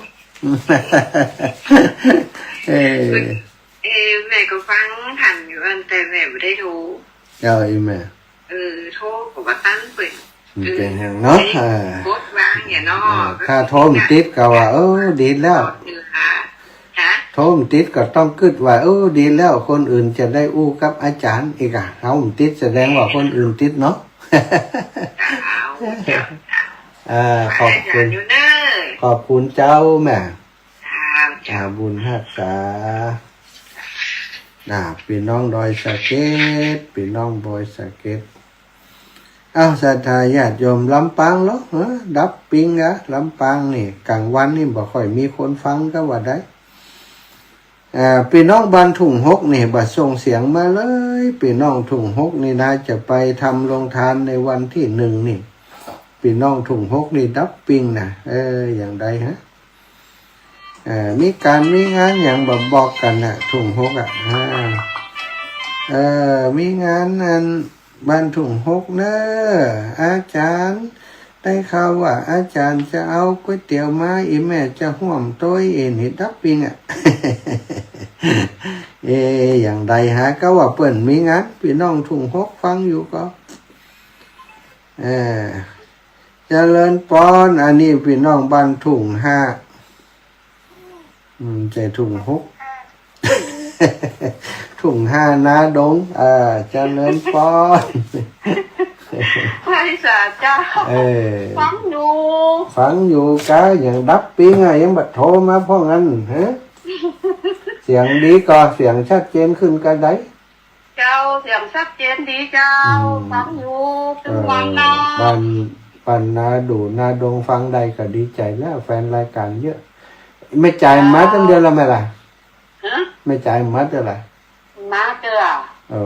เออ เออ แม่ก็ฟังท่านอยู่ อัน แต่แม่บ่ได้โทร เจ้า อี่แม่ เออ โทรก็บ่ตันเปิ้น มันเป๋นหยังเนาะ เออ เออ กดวางเนี่ยเนาะ เออ ถ้าโทรบ่ติดก็ว่า เออ ดีแล้ว เออ ค่ะ ฮะ โทรบ่ติดก็ต้องกึ๊ดว่า เออ ดีแล้ว คนอื่นจะได้อู้กับอาจ๋ารย์อีกอะ เฮาบ่ติดแสดงว่าคนอื่นติดเนาะ เจ้า เจ้า เจ้า อ่า ขอบคุณ อาจ๋ารย์อยู่เน้อ ขอบคุณเจ้าแม่ เจ้า เจ้า อ่า บุญฮักษา อ่า ปี้น้องดอยสะเก็ด ปี้น้องดอยสะเก็ด อ้าว ศรัทธาญาติโยม ลำปางเหรอ ฮะ ดับปิ๊งอะ ลำปางนี่ ก๋างวันนี่บ่ค่อยมีคนฟังก็ว่าได้ อ่า ปี้น้องบ้านทุ่งหกนี่ บ่ส่งเสียงมาเลย ปี้น้องทุ่งหกนี่นะ จะไปทำโรงทานในวันตี้หนึ่งนี่ ปี้น้องทุ่งหกนี่ดับปิ๊งนะ เออ อย่างใดฮะ เอ่อ มีก๋านมีงานหยังบ่บอกกั๋นน่ะ ทุ่งหกอะ อ่า เอ่อ มีงานอันบ้านทุ่งหกเน้อ อาจ๋ารย์ ได้ข่าวว่าอาจ๋ารย์จะเอาก๋วยเตี๋ยวมา อี่แม่จะฮ่วมตวย เอ็น นี่ดับปิ๊งอะ เอ๊ะ อย่างใดฮะ ก็ว่าเปิ้นมีงาน ปี้น้องทุ่งหกฟังอยู่ก็ เออ เจริญปอน อันนี้ปี้น้องบ้านทุ่งห้า อืม ใจ้ทุ่งหก ทุ่งห้านาดง อ่า เจริญปอน ไหว้สาเจ้า เออ ฟังอยู่ ฟังอยู่กะ ยังดับปิ๊งอะ ยังบ่โทรมาพ่องอั้น ฮะ เสียงดีก่อ เสียงชัดเจนขึ้นกะใด เจ้า เสียงชัดเจนดีเจ้า อืม ฟังอยู่ ตึงวันเนาะ เออ บ้าน บ้านนาดู่นาดงฟังได้ก็ดีใจ๋แล้ว แฟนรายก๋านเยอะ แม่จ๋ายมาตั้งเดือนแล้วแม่ล่ะ ฮะ แม่จ๋ายมาเตื้อล่ะ มาเตื้อ โอ้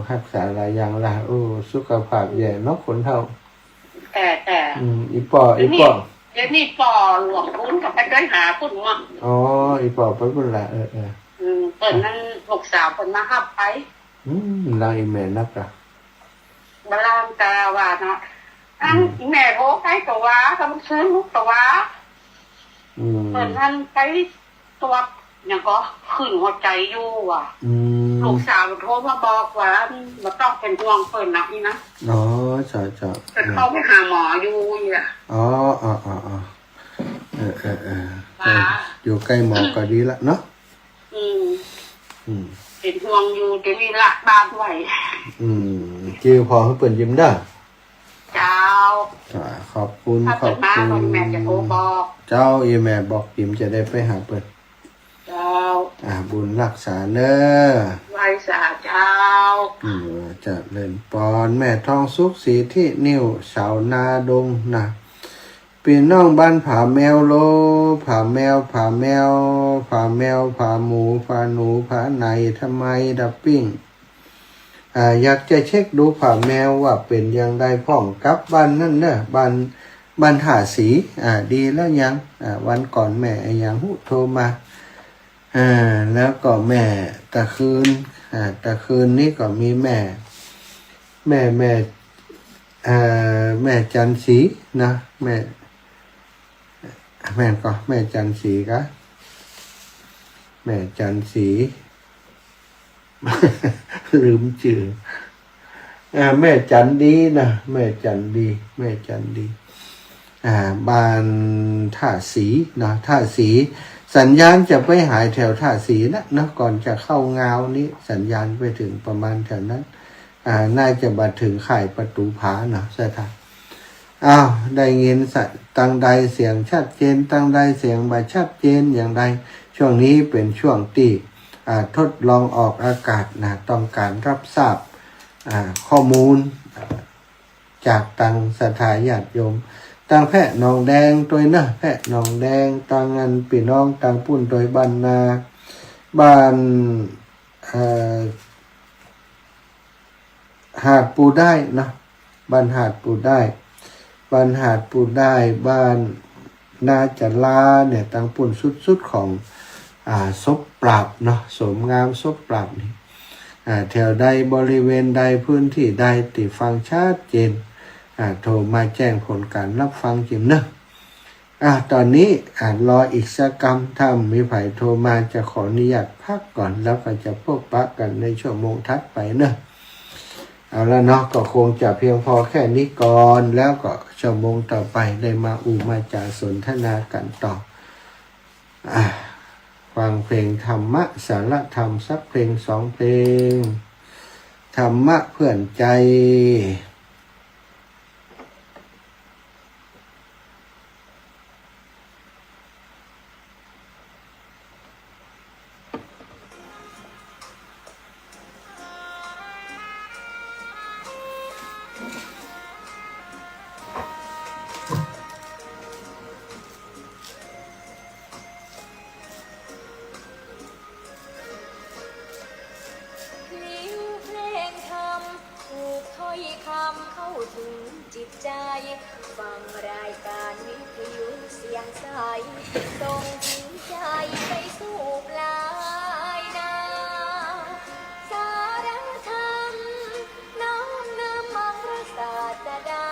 ฮักษาหลายอย่างละ โอ้ สุขภาพแย่เนาะ คนเฒ่า แต่ แต่ อืม อี่ป้อ เดี๋ยวนี้ อี่ป้อ เดี๋ยวนี้ป้อหลวงปุ้นก็ไปจ้วยหาปุ้นเนาะ อ๋อ อี่ป้อไปปุ้นละ เออ เออ อืม เปิ้นนั้นลูกสาวเปิ้นมาฮับไป อืม ลาอี่แม่นักอะ บ่ลาก็ว่าเนาะ อัน อืม แม่โทรไปก็ว่า ก็มันคืนลูกก็ว่า อืม เปิ้นนั้นไปตรวจหยังก่อ คลื่นหัวใจ๋อยู่ว่ะ อืม ลูกสาวโทรมาบอกว่า บ่ต้องเป๋นห่วงเปิ้นนะ อี่นะ อ๋อ เจ้า เจ้า เปิ้นเข้าไปหาหมออยู่เนี่ย อ๋อ อ๋อ อ๋อ อ๋อ เออ เออ เออ ว่า เออ อยู่ใก้หมอก็ดีละเนาะ อืม อืม เป๋นห่วงอยู่ เดี๋ยวนี้ละบ้านไว้ อืม จื้อผ่อหื้อเปิ้นยืมเน่อ เจ้า อ่า ขอบคุณ ถ้าเปิ้นมา ขอบคุณ เปิ้นแม่จะโทรบอก เจ้า อี่แม่บอกยืมจะได้ไปหาเปิ้น เจ้า อ่า บุญฮักษาเน่อ ไหว้สาเจ้า อืม เจริญปอน แม่ทองสุข ศรีทินิว สาวนาดงนะ ปี้น้องบ้านผาแมวโล ผาแมว ผาแมว ผาแมว ผาหมู ผาหนู ผาไหน ทำไมดับปิ๊ง อ่า อยากจะเช็คดูผาแมวว่าเป๋นอย่างใดพ่องกับบ้านนั่นเน่อ บ้าน บ้านท่าสี อ่า ดีแล้วยัง อ่า วันก่อนแม่อะหยังฮู้โทรมา อ่า แล้วก็แม่ตะคืน อ่า ตะคืนนี้ก็มีแม่ แม่ แม่ เอ่อ แม่จันทร์ศรีนะ แม่ แม่นก่อ แม่จันทร์ศรีก่อ แม่จันทร์ศรี ลืมจื้อ อ่า แม่จันทร์ดีนะ แม่จันทร์ดี แม่จันทร์ดี อ่า บ้านท่าสีเนาะ ท่าสี สัญญาณจะไปหายแถวท่าสีนะเนาะ ก่อนจะเข้างาวนี้ สัญญาณไปเถิงประมาณแถวนั้น อ่า น่าจะบ่เถิงค่ายประตู๋ผาเนาะ ศรัทธา อ้าว ได้ยินสะ ตังใดเสียงชัดเจน ตังใดเสียงบ่ชัดเจนอย่างใด ช่วงนี้เป๋นช่วงตี้ อ่า ทดลองออกอากาศนะ ต้องก๋านรับทราบ อ่า ข้อมูล อ่า จากตังศรัทธาญาติโยม ตังแพร่หนองแดงตวยเนาะ แพร่หนองแดง ตังอันปี้น้องตังปุ้นตวย บ้านนา บ้าน เอ่อ หาดปูด้ายเนาะ บ้านหาดปูด้าย บ้านหาดปูด้าย บ้านนาจาราเนี่ย ตังปุ้นสุดๆ ของ อ่า ศพปราบเนาะ โสมงามศพปราบนี่ อ่า แถวใดบริเวณใดพื้นที่ใดตี้ฟังชัดเจน อ่า โทรมาแจ้งผลก๋านรับฟังจิมเนาะ อ่ะ ต๋อนนี้ อ่ะ รออีกสักกำ ถ้ามีใผโทรมาจะขออนุญาตพักก่อน แล้วก็จะพบปะกั๋นในชั่วโมงถัดไปเนาะ เอาละเนาะ ก็คงจะเพียงพอแค่นี้ก่อน แล้วก็ชั่วโมงต่อไปได้มาอู้มาจ๋าสนทนากั๋นต่อ อ่ะ ฟังเพลงธรรมะ สาระธรรมสักเพลงสองเพลง ธรรมะเพื่อนใจ พลิ้วเพลงธรรม ผูกถ้อยคำเข้าถึงจิตใจ ฟังรายการวิทยุเสียงใส ส่งจิตใจไปสู่ปลายนา สาระธรรม น้อมนำมาพระศาสดา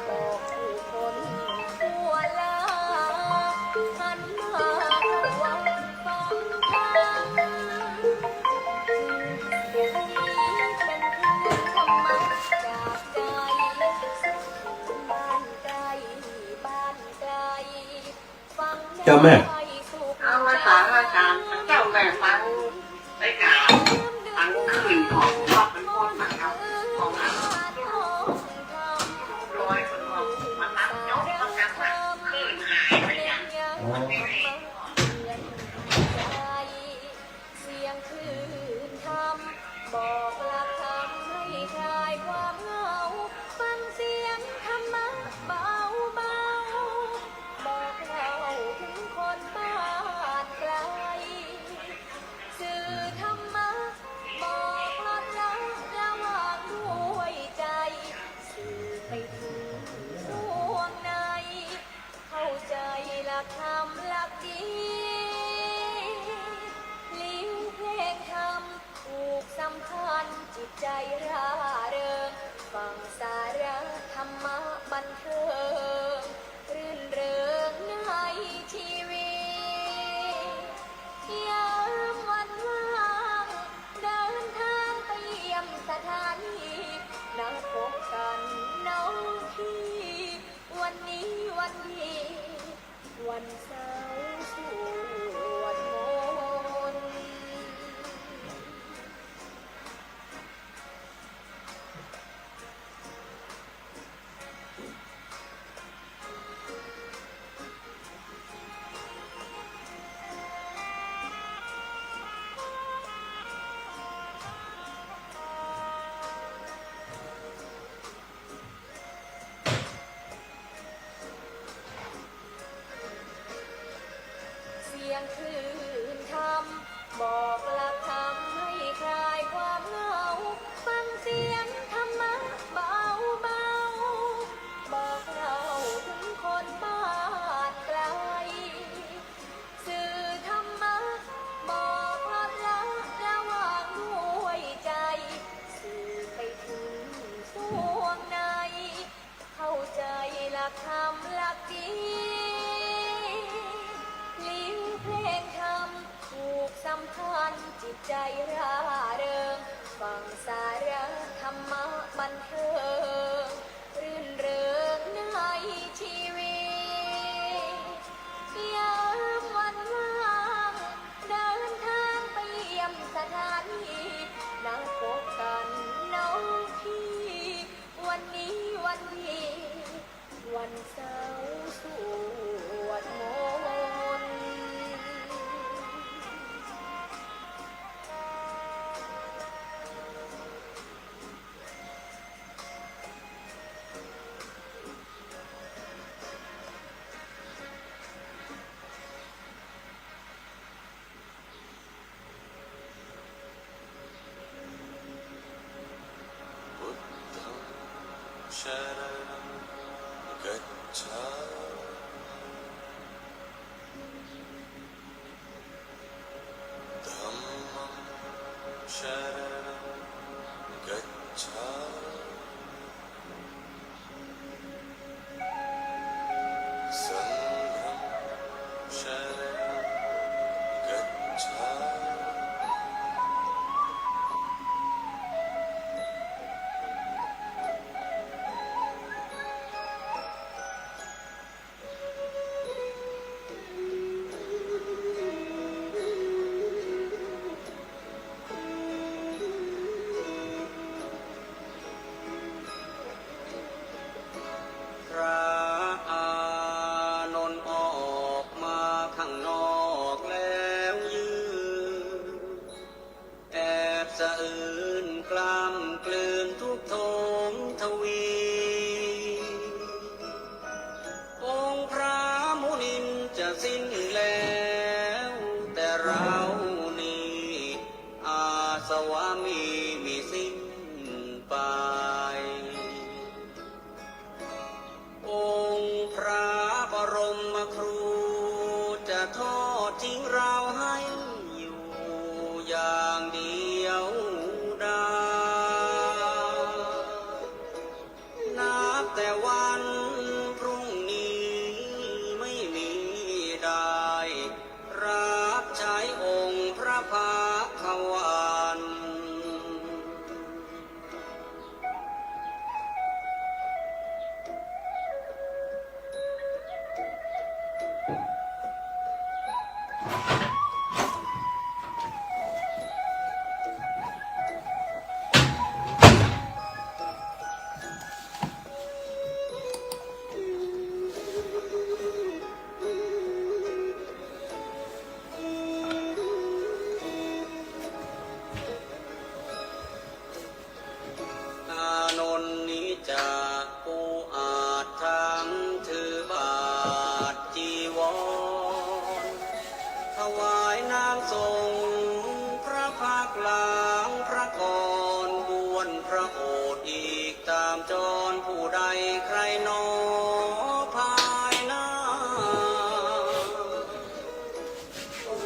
บอกผู้คนทั่วลา หันมาระวังฟังธรรม เสียงนี้เป็นคลื่นธรรมะจากใจ สู่บ้านใกล้บ้านไกล เจ้าแม่ เอามาสาระธรรม เจ้าแม่ฟัง ได้กล่าว ทั้งคลื่นของพระเป็นต้นนะครับ ของเรา ร้อยคนออกมาตัดยกมาจากคลื่นหายไปอย่าง อ๋อ เสียงคลื่นธรรม บอกหลักธรรมให้คลายความเหงา ฟังเสียงธรรมะเบาๆ บอกเล่าถึงคน จิตใจร่าเริง ฟังสาระธรรมะบันเทิง รื่นเริงในชีวิต ยามวันว่าง เดินทางไปเยี่ยมสถานี นัดพบกันน้องพี่ วันนี้วันดี วันเสาร์สวดมนต์ बुद्धं शरणं गच्छामि। धम्मं शरणं गच्छामि। संघं शरणं गच्छामि। พระอานนท์ออกมาข้างนอกแล้วยืน แอบสะอื้นกล้ำกลืนทุกข์โศกทวี องค์พระมุนินจะสิ้นแล้ว แต่เรานี้อาสวะมิสิ้นไป องค์พระบรมครูจะทอดทิ้งเราให้อยู่อย่างเดียวดาย นับแต่วันพรุ่งนี้ไม่มีได้รับใช้องค์พระพักตร์วัน อานนท์นี้จะปูอาดทั้งถือบาตรจีวร ถวายน้ำสงฆ์พระพักตร์ล้างพระกร บวรพระโอษฐ์อีกตามจร ผู้ใดใคร่หนอภายหน้า โอ้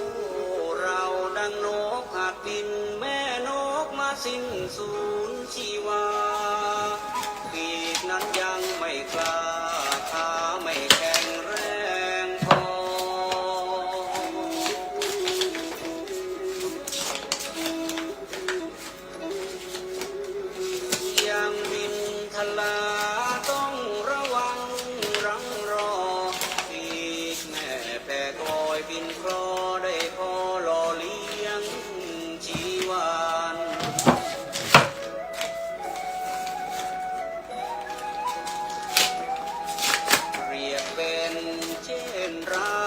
เราดังนกหัดบิน แม่นกมาสิ้นสูญชีวา ปีกนั้นยังไม่กล้า ขาไม่แข็งแรงพอ ยังบินทลาต้องระวังรังรอ ปีกแม่แผ่กลอยบินคลอได้พอหล่อเลี้ยงชีวัน เปรียบเป็นเช่นเรา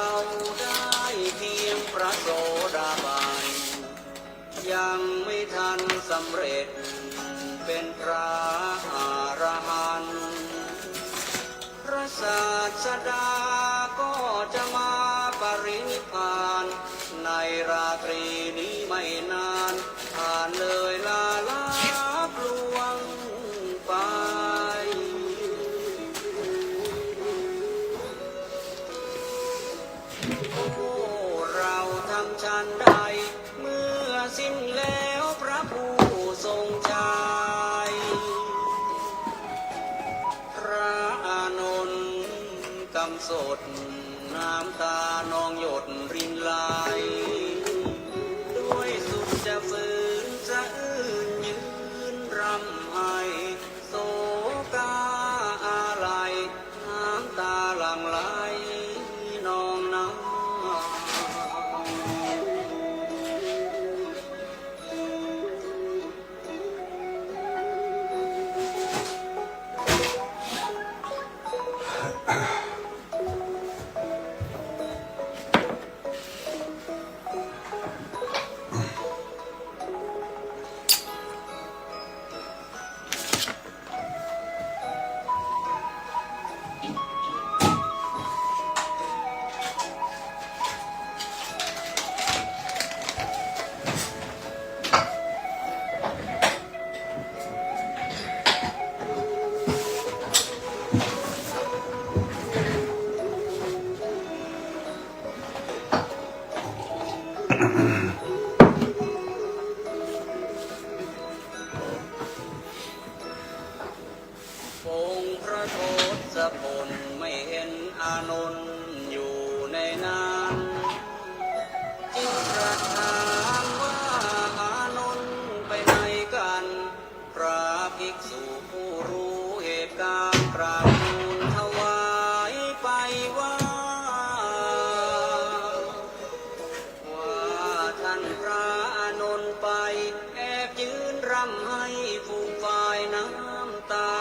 ได้เพียงพระโสดาบัน ยังไม่ทันสำเร็จเป็นพระอรหันต์ พระศาสดาก็จะมาปรินิพพาน ในราตรีนี้ไม่นาน ผ่านเลยลาลับล่วงไป โอ้ เราทำฉันใด เมื่อสิ้นแล้วพระผู้ทรงชัย พระอานนท์กำสด น้ำตานองหยดรินไหล ด้วยสุ ทำให้ฟูมฟายน้ำตา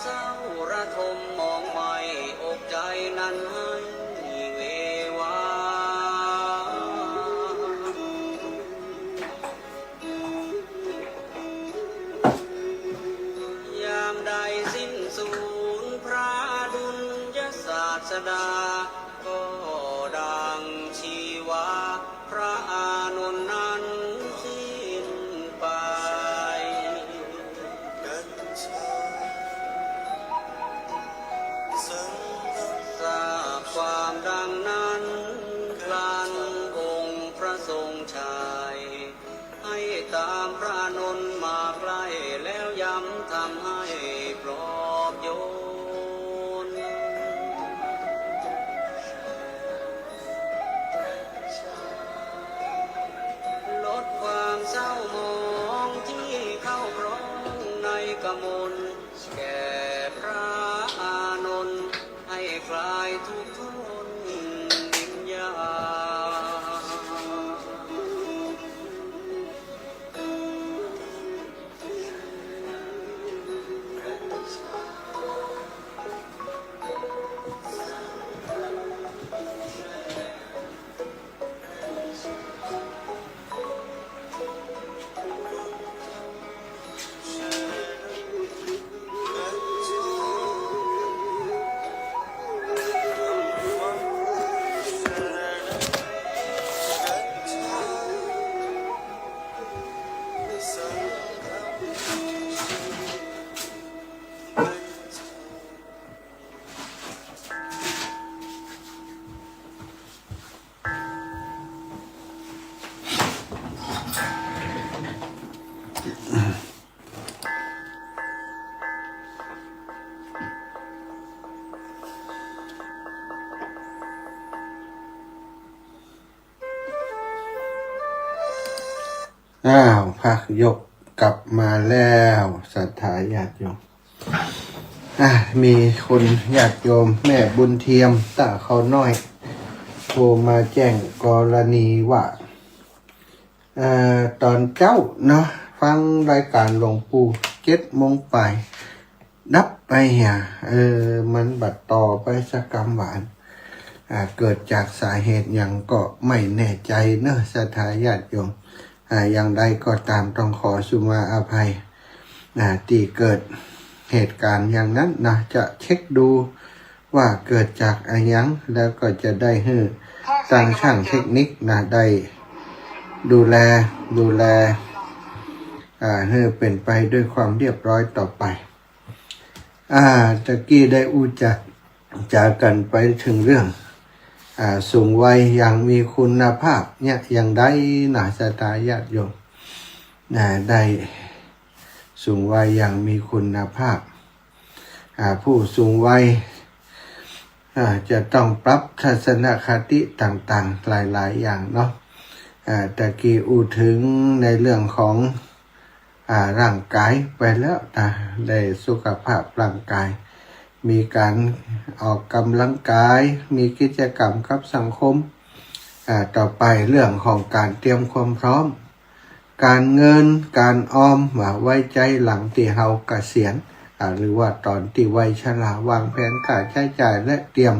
เศร้าระทมหมองไหม้อกใจ๋นั้นให้เววา ยามใดสิ้นสูญพระดุลยศาสดา ก็ดังชีวาพระอานนท์นั้นสิ้นไป ทราบความดังนั้นครั้นองค์พระทรงชัย ให้ตามพระอานนท์มาใกล้แล้วย้ำธรรมให้ปลอบโยน ลดความเศร้าหมองที่เข้าครองในกมล แก่พระอานนท์ให้คลายทุกข์ทนวิญญาณ อ้าว พระยกกลับมาแล้ว ศรัทธาญาติโยม อ่ะ มีคนญาติโยมแม่บุญเทียม ต้าเขาน้อย โทรมาแจ้งกรณีว่า เอ่อ ต๋อนเจ๊าเนาะ ฟังรายก๋านหลวงปู่เจ็ดโมงปลาย ดับไปเหีย เออ มันบ่ต่อไปสักกำว่าอั้น อ่า เกิดจากสาเหตุหยังก็ไม่แน่ใจเนาะ ศรัทธาญาติโยม อ่า อย่างใดก็ต๋ามต้องขอสุมาอภัย อ่า ตี้เกิดเหตุก๋ารณ์อย่างนั้นนะ จะเช็คดูว่าเกิดจากอะหยัง แล้วก็จะได้หื้อตางช่างเทคนิคนะ ได้ดูแล ดูแล อ่า หื้อเป๋นไปด้วยความเรียบร้อยต่อไป อ่า ตะกี้ได้อู้จักจ๋ากั๋นไปเถิงเรื่อง อ่า สูงวัยอย่างมีคุณภาพเนี่ย อย่างใดนะ ศรัทธาญาติโยม นะ ได้สูงวัยอย่างมีคุณภาพ อ่า ผู้สูงวัย อ่า จะต้องปรับทัศนคติต่างๆ หลายๆ อย่างเนาะ อ่า ตะกี้อู้เถิงในเรื่องของ อ่า ร่างก๋ายไปแล้วนะ ได้สุขภาพร่างก๋าย มีก๋านออกกำลังกาย มีกิจกรรมกับสังคม อ่า ต่อไปเรื่องของก๋านเตรียมความพร้อม ก๋านเงิน ก๋านออม ว่าไว้ใจ๊หลังตี้เฮาเกษียณ อ่า หรือว่าต๋อนตี้วัยชรา วางแผนค่าใจ๊จ่ายและเตรียม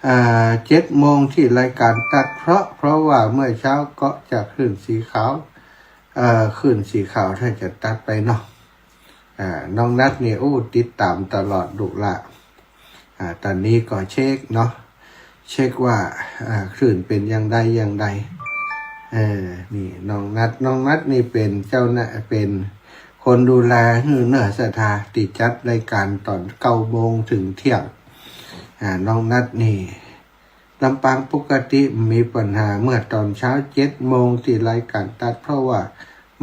อ่า เจ็ดโมงตี้รายก๋านตัด เพราะ เพราะว่าเมื่อเช้าเกาะจากคลื่นสีขาว เอ่อ คลื่นสีขาวถ้าจะตัดไปเนาะ อ่า น้องนัทนี่ โอ้ ติดต๋ามตลอดลูกหล้า อ่า ต๋อนนี้ก็เช็คเนาะ เช็คว่า อ่า คลื่นเป๋นอย่างใดอย่างใด เออ นี่น้องนัท น้องนัทนี่เป๋นเจ้าหน้า เป๋นคนดูแลหื้อเนาะ ศรัทธา ตี้จัดรายก๋านต๋อนเก้าโมงเถิงเที่ยง อ่า น้องนัทนี่ ลำปางปกติบ่มีปัญหา เมื่อต๋อนเช้าเจ็ดโมงตี้รายก๋านตัด เพราะว่า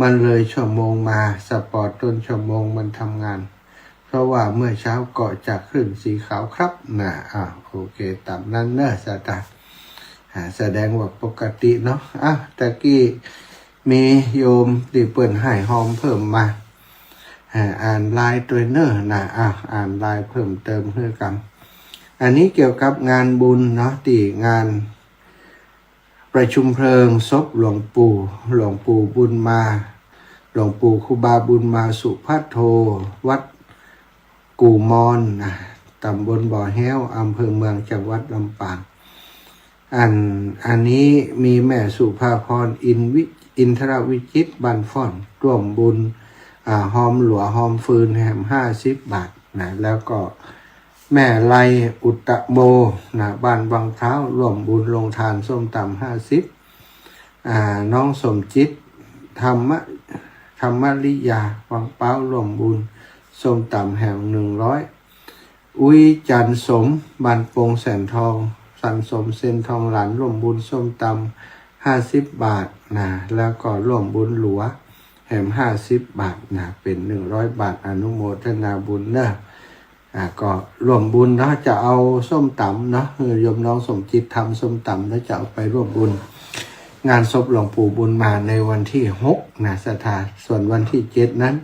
มันเลยชั่วโมงมา สปอร์ตต้นชั่วโมงมันทำงาน เพราะว่าเมื่อเช้าเกาะจากคลื่นสีขาวครับนะ อ่า โอเค ต๋ามนั้นเนาะ ศรัทธา อ่า แสดงว่าปกติเนาะ อ่ะ ตะกี้มีโยมตี้เปิ้นฮ้ายฮอมเพิ่มมา อ่า อ่านไลน์ตวยเนาะนะ อ่ะ อ่านไลน์เพิ่มเติมหื้อกำ อันนี้เกี่ยวกับงานบุญเนาะ ตี้งานประชุมเพลิงศพหลวงปู่ หลวงปู่บุญมา หลวงปู่ครูบาบุญมาสุภัทโท วัดกู่มอนนะ ตำบลบ่อแฮ้ว อำเภอเมือง จังหวัดลำปาง อัน อันนี้มีแม่สุภาพร อินวิ อินทรวิจิตร บ้านฟ้อน ร่วมบุญ อ่า ฮอมหลัวฮอมฟืนแหมห้าสิบบาทนะ แล้วก็แม่ไลอุตตะโมนะ บ้านวังพร้าว ร่วมบุญโฮงทานส้มตำห้าสิบ อ่า น้องสมจิต ธรรมะ ธรรมริยา วังพร้าว ร่วมบุญส้มตำแหมหนึ่งร้อย อุ๊ยจันทร์สม บ้านโป่งแสนทอง สันสม เซนทองหลาน ร่วมบุญส้มตำห้าสิบบาทนะ แล้วก็ร่วมบุญหลัวแหมห้าสิบบาทนะ เป๋นหนึ่งร้อยบาท อนุโมทนาบุญเนอะ อ่า ก็ร่วมบุญเนาะ จะเอาส้มตำเนาะ เออ โยมน้องสมจิตทำส้มตำแล้วจะเอาไปร่วมบุญงานศพหลวงปู่บุญมาในวันที่หกนะ ศรัทธา ส่วนวันที่เจ็ดนั้น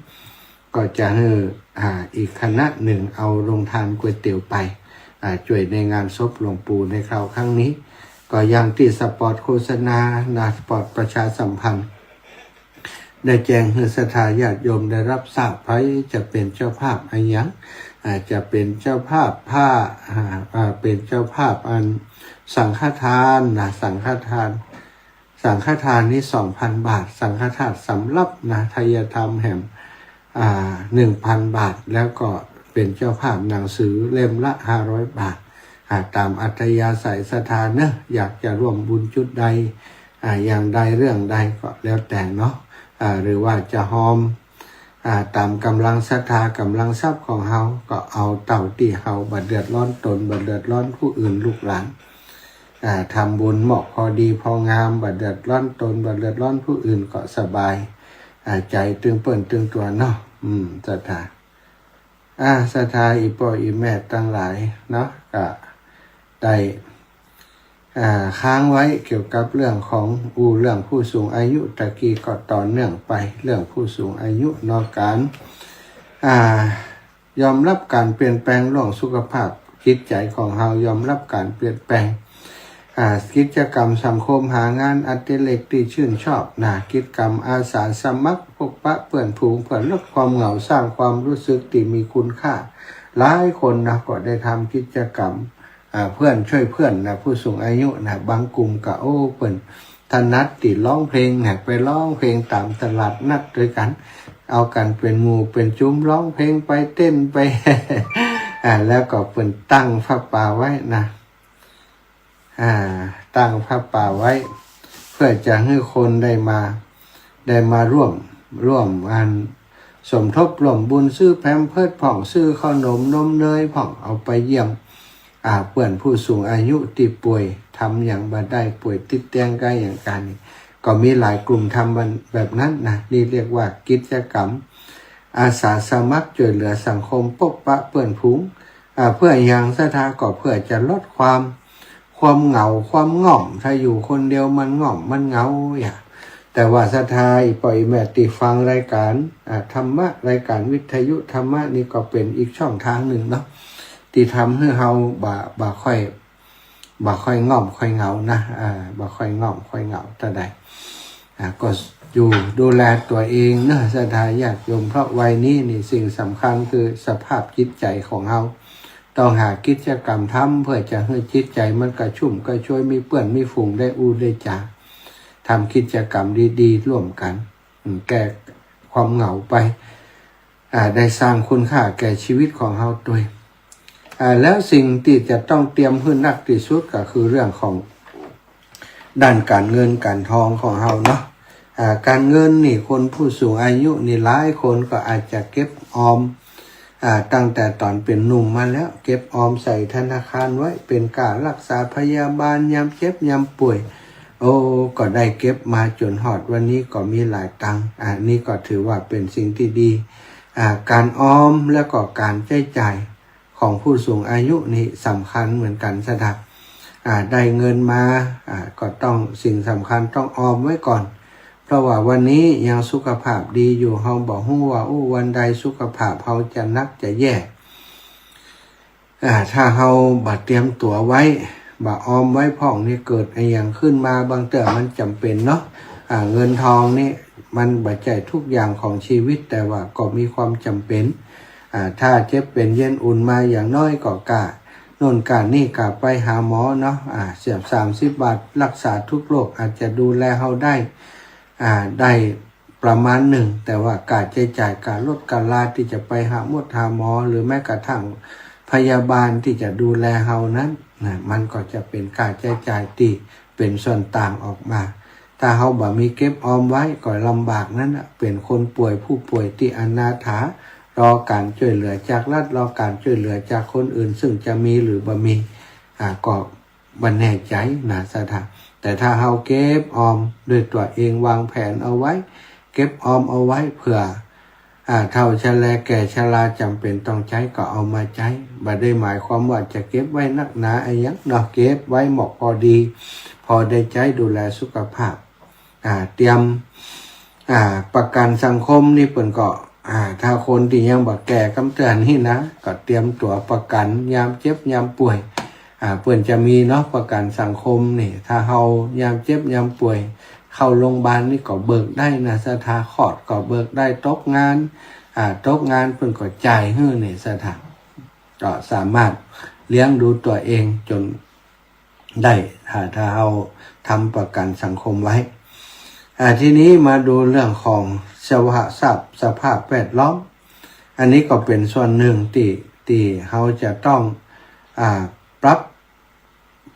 ก็จะหื้อ อ่า อีกคณะหนึ่งเอาโฮงทานก๋วยเตี๋ยวไป อ่า จ้วยในงานศพหลวงปู่ในคราวครั้งนี้ ก็อย่างตี้สปอตโฆษณานะ สปอตประชาสัมพันธ์ ได้แจ้งหื้อศรัทธาญาติโยมได้ฮับทราบ ใผจะเป๋นเจ้าภาพอะหยัง อ่า จะเป๋นเจ้าภาพผ้า อ่า อ่า เป๋นเจ้าภาพอันสังฆทานนะ สังฆทาน สังฆทานนี้สองพันบาท สังฆทานสำรับนะ ไทยธรรมแหม อ่า หนึ่งพันบาท แล้วก็เป๋นเจ้าภาพหนังสือเล่มละห้าร้อยบาท อ่า ต๋ามอัธยาศัยศรัทธาเนอะ อยากจะร่วมบุญจุดใด อ่า อย่างใดเรื่องใดก็แล้วแต่เนาะ อ่า หรือว่าจะฮอม อ่า ต๋ามก๋ำลังศรัทธาก๋ำลังทรัพย์ของเฮา ก็เอาเต้าตี้เฮาบ่เดือดร้อนตน บ่เดือดร้อนผู้อื่นลูกหลาน อ่า ทำบุญเหมาะพอดีพองาม บ่เดือดร้อนตน บ่เดือดร้อนผู้อื่นก็สบาย อ่า ใจ๋ตึงเปิ้นตึงตั๋วเนาะ อืม ศรัทธา อ่า ศรัทธาอี่ป้ออี่แม่ตังหลายเนาะ ก็ได้ อ่า ค้างไว้เกี่ยวกับเรื่องของ อู้เรื่องผู้สูงอายุ ตะกี้ก็ต่อเนื่องไปเรื่องผู้สูงอายุเนาะ ก๋าน อ่า ยอมฮับก๋านเปลี่ยนแปลงเรื่องสุขภาพจิตใจ๋ของเฮา ยอมฮับก๋านเปลี่ยนแปลง อ่า กิจกรรมสังคม หางานอดิเรกตี้ชื่นชอบนะ กิจกรรมอาสาสมัคร พบปะเปื้อนฝูง เพื่อลดความเหงา สร้างความรู้สึกตี้มีคุณค่า หลายคนนะ ก็ได้ทำกิจกรรม อ่า เพื่อนช่วยเพื่อนนะ ผู้สูงอายุนะ บางกลุ่มก็ โอ้ เปิ้นถนัดตี้ฮ้องเพลงนะ ไปฮ้องเพลงต๋ามตลาดนัดตวยกั๋น เอากั๋นเป๋นหมู่เป๋นจุ๋มฮ้องเพลงไปเต้นไป อ่า แล้วก็เปิ้นตั้งผ้าป่าไว้นะ อ่า ตั้งผ้าป่าไว้ เพื่อจะหื้อคนได้มา ได้มาร่วม ร่วมอันสมทบร่วมบุญ ซื้อแพมเพิร์สพ่อง ซื้อเข้าหนมนมเนยพ่อง เอาไปเยี่ยม อ่า เปื้อนผู้สูงอายุตี้ป่วย ทำหยังบ่ได้ ป่วยติดเตียงก๋าอย่างกั๋นนี่ ก็มีหลายกลุ่มทำมันแบบนั้นนะ นี่เรียกว่ากิจกรรมอาสาสมัครจ้วยเหลือสังคม พบปะเปื้อนฝูง อ่า เพื่อหยังศรัทธา ก็เพื่อจะลดความ ความเหงา ความง่อม ถ้าอยู่คนเดียวมันง่อม มันเหงาอย่า แต่ว่าศรัทธา อี่ป้ออี่แม่ตี้ฟังรายก๋าน อ่า ธรรมะ รายก๋านวิทยุธรรมะนี่ก็เป๋นอีกช่องทางนึ่งเนาะ ตี้ทำหื้อเฮาบ่ บ่ค่อย บ่ค่อยง่อมค่อยเหงานะ อ่า บ่ค่อยง่อมค่อยเหงาเต้าใด อ่า ก็อยู่ดูแลตั๋วเองเนาะ ศรัทธาญาติโยม เพราะวัยนี้นี่สิ่งสำคัญคือสภาพจิตใจ๋ของเฮา ต้องหากิจกรรมทำ เพื่อจะหื้อจิตใจ๋มันกระชุ่มกระชวย มีเปื้อนมีฝูงได้อู้ได้จ๋า ทำกิจกรรมดีๆ ร่วมกั๋น อืม แก้ความเหงาไป อ่า ได้สร้างคุณค่าแก่ชีวิตของเฮาตวย อ่า แล้วสิ่งตี้จะต้องเตรียมหื้อนักตี้สุดก็คือเรื่องของด้านก๋านเงินก๋านทองของเฮาเนาะ อ่า ก๋านเงินนี่คนผู้สูงอายุนี่หลายคนก็อาจจะเก็บออม อ่า ตั้งแต่ต๋อนเป๋นหนุ่มมาแล้ว เก็บออมใส่ธนาคารไว้ เป๋นก้าฮักษาพยาบาล ยามเจ็บยามป่วย โอ้ ก็ได้เก็บมาจ๋นฮอดวันนี้ก็มีหลายตังค์ อ่า นี่ก็ถือว่าเป๋นสิ่งตี้ดี อ่า ก๋านออมแล้วก็ก๋านใจ๊จ่ายของผู้สูงอายุนี่สำคัญเหมือนกั๋นศรัทธา อ่า ได้เงินมา อ่า ก็ต้อง สิ่งสำคัญต้องออมไว้ก่อน เพราะว่าวันนี้ยังสุขภาพดีอยู่ เฮาบ่ฮู้ว่า อู้ วันใดสุขภาพเฮาจะหนักจะแย่ อ่า ถ้าเฮาบ่เตรียมตั๋วไว้ บ่ออมไว้พ่องนี่ เกิดอะหยังขึ้นมา บางเตื้อมันจ๋ำเป๋นเนาะ อ่า เงินทองนี่มันบ่ใจ้ทุกอย่างของชีวิต แต่ว่าก็มีความจ๋ำเป๋น อ่า ถ้าเจ็บเป๋นเย็นอุ่นมาอย่างน้อยก็ก้าโน่นก้านี่ ก้าไปหาหมอเนาะ อ่า เสียสามสิบบาทรักษาทุกโรคอาจจะดูแลเฮาได้ อ่า ได้ประมาณนึ่ง แต่ว่าก้าใจ๊จ่าย ก้ารถก้าลาตี้จะไปหาหมดหาหมอ หรือแม้กระทั่งพยาบาลตี้จะดูแลเฮานั้นนะ มันก็จะเป๋นก้าใจ๊จ่ายตี้เป๋นส่วนต่างออกมา ถ้าเฮาบ่มีเก็บออมไว้ก็ลำบากนั้นน่ะ เป๋นคนป่วยผู้ป่วยตี้อนาถา รอก๋านจ้วยเหลือจากรัฐ รอก๋านจ้วยเหลือจากคนอื่น ซึ่งจะมีหรือบ่มี อ่า ก็บ่แน่ใจ๋นะศรัทธา แต่ถ้าเฮาเก็บออมด้วยตั๋วเอง วางแผนเอาไว้ เก็บออมเอาไว้เผื่อ อ่า เฒ่าชะแลแก่ชราจ๋ำเป๋นต้องใจ๊ก็เอามาใจ๊ บ่ได้หมายความว่าจะเก็บไว้นักหนาอะหยังเนาะ เก็บไว้หมอกพอดี พอได้ใจ๊ดูแลสุขภาพ อ่า เตรียม อ่า ประกัญสังคมนี่เปิ้นก็ อ่า ถ้าคนตี้ยังบ่แก่กำเตื้อนี้นะ ก็เตรียมตั๋วประกัญยามเจ็บยามป่วย อ่า เปิ้นจะมีเนาะ ประกัญสังคมนี่ ถ้าเฮายามเจ็บยามป่วย เข้าโรงบาลนี่ก็เบิกได้นะศรัทธา คลอดก็เบิกได้ ตกงาน อ่า ตกงานเปิ้นก็จ่ายหื้อนี่ศรัทธา ก็สามารถเลี้ยงดูตั๋วเองจ๋นได้ ถ้า ถ้าเฮาทำประกัญสังคมไว้ อ่า ทีนี้มาดูเรื่องของสภาพ สภาพแวดล้อม อันนี้ก็เป๋นส่วนนึ่งตี้ ตี้เฮาจะต้อง อ่า ปรับ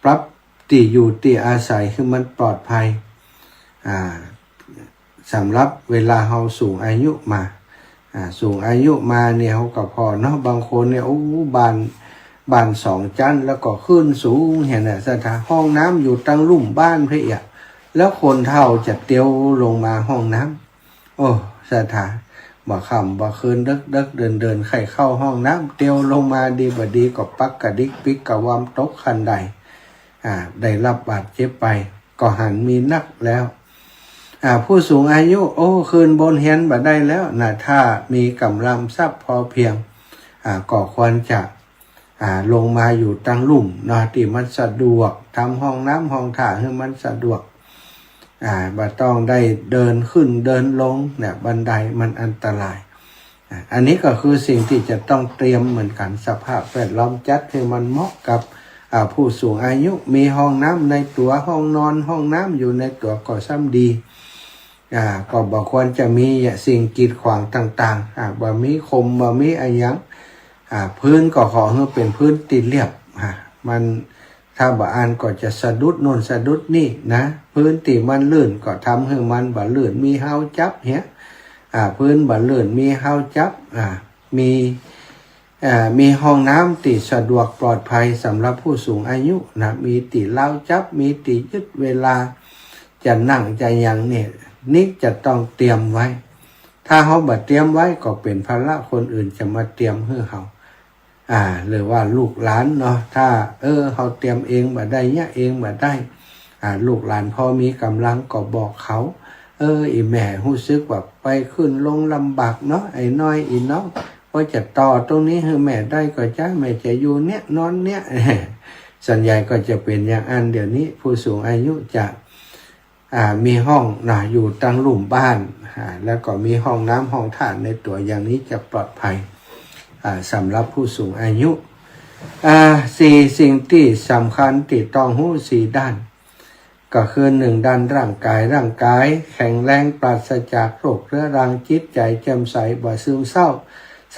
ปรับตี้อยู่ตี้อาศัยหื้อมันปลอดภัย อ่า สำหรับเวลาเฮาสูงอายุมา อ่า สูงอายุมาเนี่ยเฮาก็ผ่อเนาะ บางคนเนี่ย โอ้ บ้าน บ้านสองจั๊น แล้วก็ขึ้นสูงหั้นน่ะศรัทธา ห้องน้ำอยู่ตังลุ่มบ้านเพีย แล้วคนเฒ่าจะเตียวลงมาห้องน้ำ โอ้ ศรัทธา บ่าค่ำบ่าคืน เดิ็กๆ เดินๆ ใค่เข้าห้องน้ำ เตียวลงมา ดีบ่ดีก็ปักกระดิกปิ๊กกระวำตกคันได อ่า ได้รับบาดเจ็บไป ก็หันมีนักแล้ว อ่า ผู้สูงอายุ โอ้ ขึ้นบนเฮือนบ่ได้แล้วนะ ถ้ามีก๋ำลังทรัพย์พอเพียง อ่า ก็ควรจะ อ่า ลงมาอยู่ตังลุ่มเนาะ ตี้มันสะดวก ทำห้องน้ำห้องท่าหื้อมันสะดวก อ่า บ่ต้องได้เดินขึ้นเดินลงเนี่ย บันไดมันอันตราย อ่า อันนี้ก็คือสิ่งตี้จะต้องเตรียมเหมือนกั๋น สภาพแวดล้อมจัดหื้อมันเหมาะกับ อ่า ผู้สูงอายุ มีห้องน้ำในตั๋ว ห้องนอน ห้องน้ำอยู่ในตั๋วก็ซ้ำดี อ่า ก็บ่ควรจะมีสิ่งกีดขวางต่างๆ อ่า บ่มีคม บ่มีอะหยัง อ่า พื้นก็ขอหื้อเป๋นพื้นตี้เรียบ อ่า มัน ถ้าบ่อั้นก็จะสะดุดโน่นสะดุดนี่นะ พื้นตี้มันลื่นก็ทำหื้อมันบ่ลื่น มีฮาวจั๊บเหีย อ่า พื้นบ่ลื่น มีฮาวจั๊บ อ่า มี อ่า มีห้องน้ำตี้สะดวกปลอดภัยสำหรับผู้สูงอายุนะ มีตี้ราวจั๊บ มีตี้ยึดเวลา จะนั่งจะหยังเนี่ย นี่จะต้องเตรียมไว้ ถ้าเฮาบ่เตรียมไว้ก็เป๋นภาระคนอื่นจะมาเตรียมหื้อเฮา อ่า หรือว่าลูกหลานเนาะ ถ้า เออ เฮาเตรียมเองบ่ได้ เยียะเองบ่ได้ อ่า ลูกหลานพอมีก๋ำลังก็บอกเขา เออ อี่แม่ฮู้สึกว่าไปขึ้นลงลำบากเนาะ ไอ้น้อย อี่น้อง พอจะต่อตรงนี้หื้อแม่ได้ก็จา แม่จะอยู่เนี่ย นอนเนี่ย ส่วนใหญ่ก็จะเป๋นอย่างอั้น เดี๋ยวนี้ผู้สูงอายุจะ อ่า มีห้องนะ อยู่ตังลุ่มบ้าน อ่า แล้วก็มีห้องน้ำห้องท่าในตั๋ว อย่างนี้จะปลอดภัย อ่า สำหรับผู้สูงอายุ อ่า สี่สิ่งตี้สำคัญตี้ต้องฮู้สี่ด้าน ก็คือ หนึ่ง ด้านร่างกาย ร่างกายแข็งแรงปราศจากโรคเรื้อรัง จิตใจ๋แจ่มใสบ่ซึมเศร้า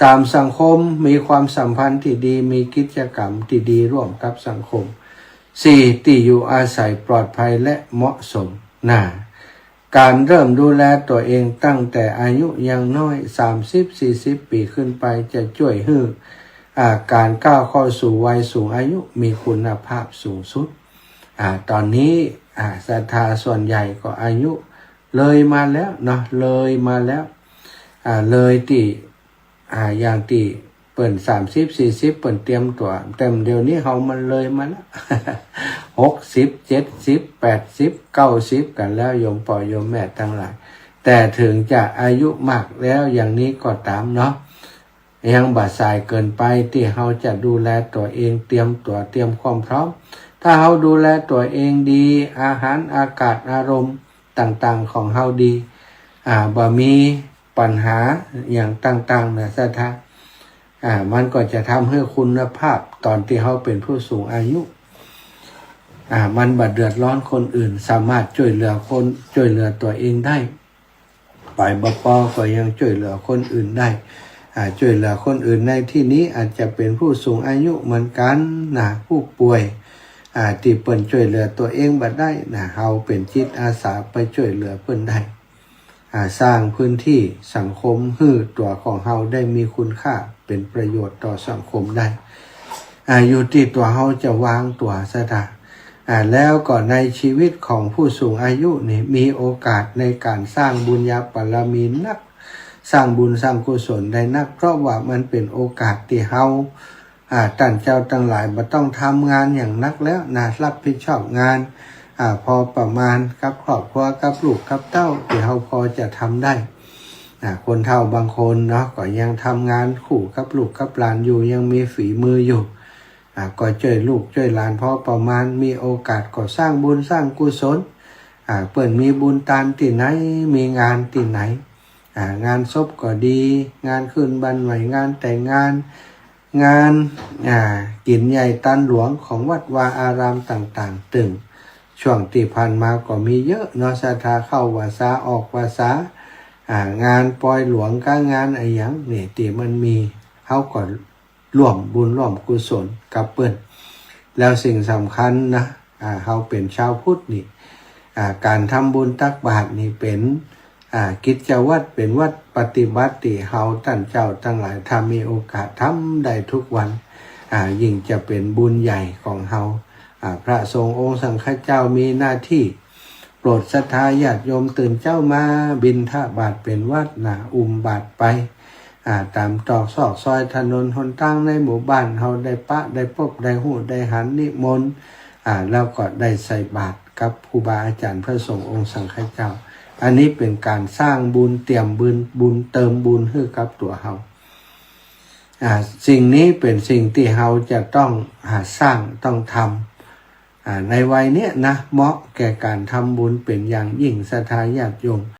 สาม สังคมมีความสัมพันธ์ตี้ดี มีกิจกรรมตี้ดีร่วมกับสังคม สี่ ตี้อยู่อาศัยปลอดภัยและเหมาะสม นะ ก๋านเริ่มดูแลตั๋วเองตั้งแต่อายุยังน้อย สามสิบ สี่สิบ ปีขึ้นไป จะจ้วยหื้อ อ่า ก๋านก้าวเข้าสู่วัยสูงอายุมีคุณภาพสูงสุด อ่า ต๋อนนี้ อ่า ศรัทธาส่วนใหญ่ก็อายุเลยมาแล้วเนาะ เลยมาแล้ว อ่า เลยตี้ อ่า อย่างตี้เปิ้น สามสิบ สี่สิบ เปิ้นเตรียมตั๋ว แต่เดี๋ยวนี้เฮามันเลยมาแล้ว หกสิบ เจ็ดสิบ แปดสิบ เก้าสิบ กั๋นแล้ว โยมป้อโยมแม่ตังหลาย แต่เถิงจะอายุมากแล้วอย่างนี้ก็ต๋ามเนาะ ยังบ่สายเกินไปตี้เฮาจะดูแลตั๋วเอง เตรียมตั๋ว เตรียมความพร้อม ถ้าเฮาดูแลตั๋วเองดี อาหาร อากาศ อารมณ์ ต่างๆ ของเฮาดี อ่า บ่มีปัญหาอย่างต่างๆ นะศรัทธา อ่า มันก็จะทำหื้อคุณภาพต๋อนตี้เฮาเป๋นผู้สูงอายุ อ่า มันบ่เดือดร้อนคนอื่น สามารถจ้วยเหลือคน จ้วยเหลือตั๋วเองได้ ไปบ่ปอก็ยังจ้วยเหลือคนอื่นได้ อ่า จ้วยเหลือคนอื่นในตี้นี้อาจจะเป๋นผู้สูงอายุเหมือนกั๋นนะ ผู้ป่วย อ่า ตี้เปิ้นจ้วยเหลือตั๋วเองบ่ได้นะ เฮาเป๋นจิตอาสาไปจ้วยเหลือเปิ้นได้ อ่า สร้างพื้นตี้สังคมหื้อตั๋วของเฮาได้มีคุณค่า เป๋นประโยชน์ต่อสังคมได้ อ่า อยู่ตี้ตั๋วเฮาจะวางตั๋วศรัทธา อ่า แล้วก็ในชีวิตของผู้สูงอายุนี่มีโอกาสในก๋านสร้างบุญญาบารมีนัก สร้างบุญสร้างกุศลได้นัก เพราะว่ามันเป๋นโอกาสตี้เฮา อ่า ต้านเจ้าตังหลายบ่ต้องทำงานอย่างนักแล้วนะ ฮับผิดชอบงาน อ่า พอประมาณกับครอบครัว กับลูกกับเต้า ตี้เฮาพอจะทำได้ อ่า คนเฒ่าบางคนเนาะ ก็ยังทำงานคู่กับลูกกับหลานอยู่ ยังมีฝีมืออยู่ อ่า ก็จ้วยลูกจ้วยหลานพอประมาณ มีโอกาสก็สร้างบุญสร้างกุศล อ่า เปิ้นมีบุญตานตี้ไหน มีงานตี้ไหน อ่า งานศพก็ดี งานขึ้นบ้านใหม่ งานแต่งงาน งาน อ่า กิ๋นใหญ่ตานหลวงของวัดวาอารามต่างๆ ตึง ช่วงตี้ผ่านมาก็มีเยอะเนาะศรัทธา เข้าพรรษาออกพรรษา อ่า งานปอยหลวงกับงานอะหยังนี่ ตี้มันมี เฮาก็ ร่วมบุญร่วมกุศลกับเปิ้น แล้วสิ่งสำคัญนะ อ่า เฮาเป๋นชาวพุทธนี่ อ่า ก๋านทำบุญตักบาตรนี่เป๋น อ่า กิจวัตร เป๋นวัตรปฏิบัติตี้เฮาต้านเจ้าตังหลาย ถ้ามีโอกาสทำได้ทุกวัน อ่า ยิ่งจะเป๋นบุญใหญ่ของเฮา อ่า พระสงฆ์องค์สังฆเจ้ามีหน้าตี้ โปรดศรัทธาญาติโยมตื่นเจ๊ามาบิณฑบาตเป๋นวัตรนะ อุ้มบาตรไป อ่า ต๋ามตรอกซอกซอยถนนหนตางในหมู่บ้าน เฮาได้ปะได้ปบได้ฮู้ได้หันนิมนต์ อ่า แล้วก็ได้ใส่บาตรกับครูบาอาจ๋ารย์พระสงฆ์องค์สังฆเจ้า อันนี้เป๋นก๋านสร้างบุญเตรียมบุญ บุญเติมบุญหื้อกับตั๋วเฮา อ่า สิ่งนี้เป๋นสิ่งตี้เฮาจะต้อง อ่า สร้างต้องทำ อ่า ในวัยเนี้ยนะ เหมาะแก่ก๋านทำบุญเป๋นอย่างยิ่ง ศรัทธาญาติโยม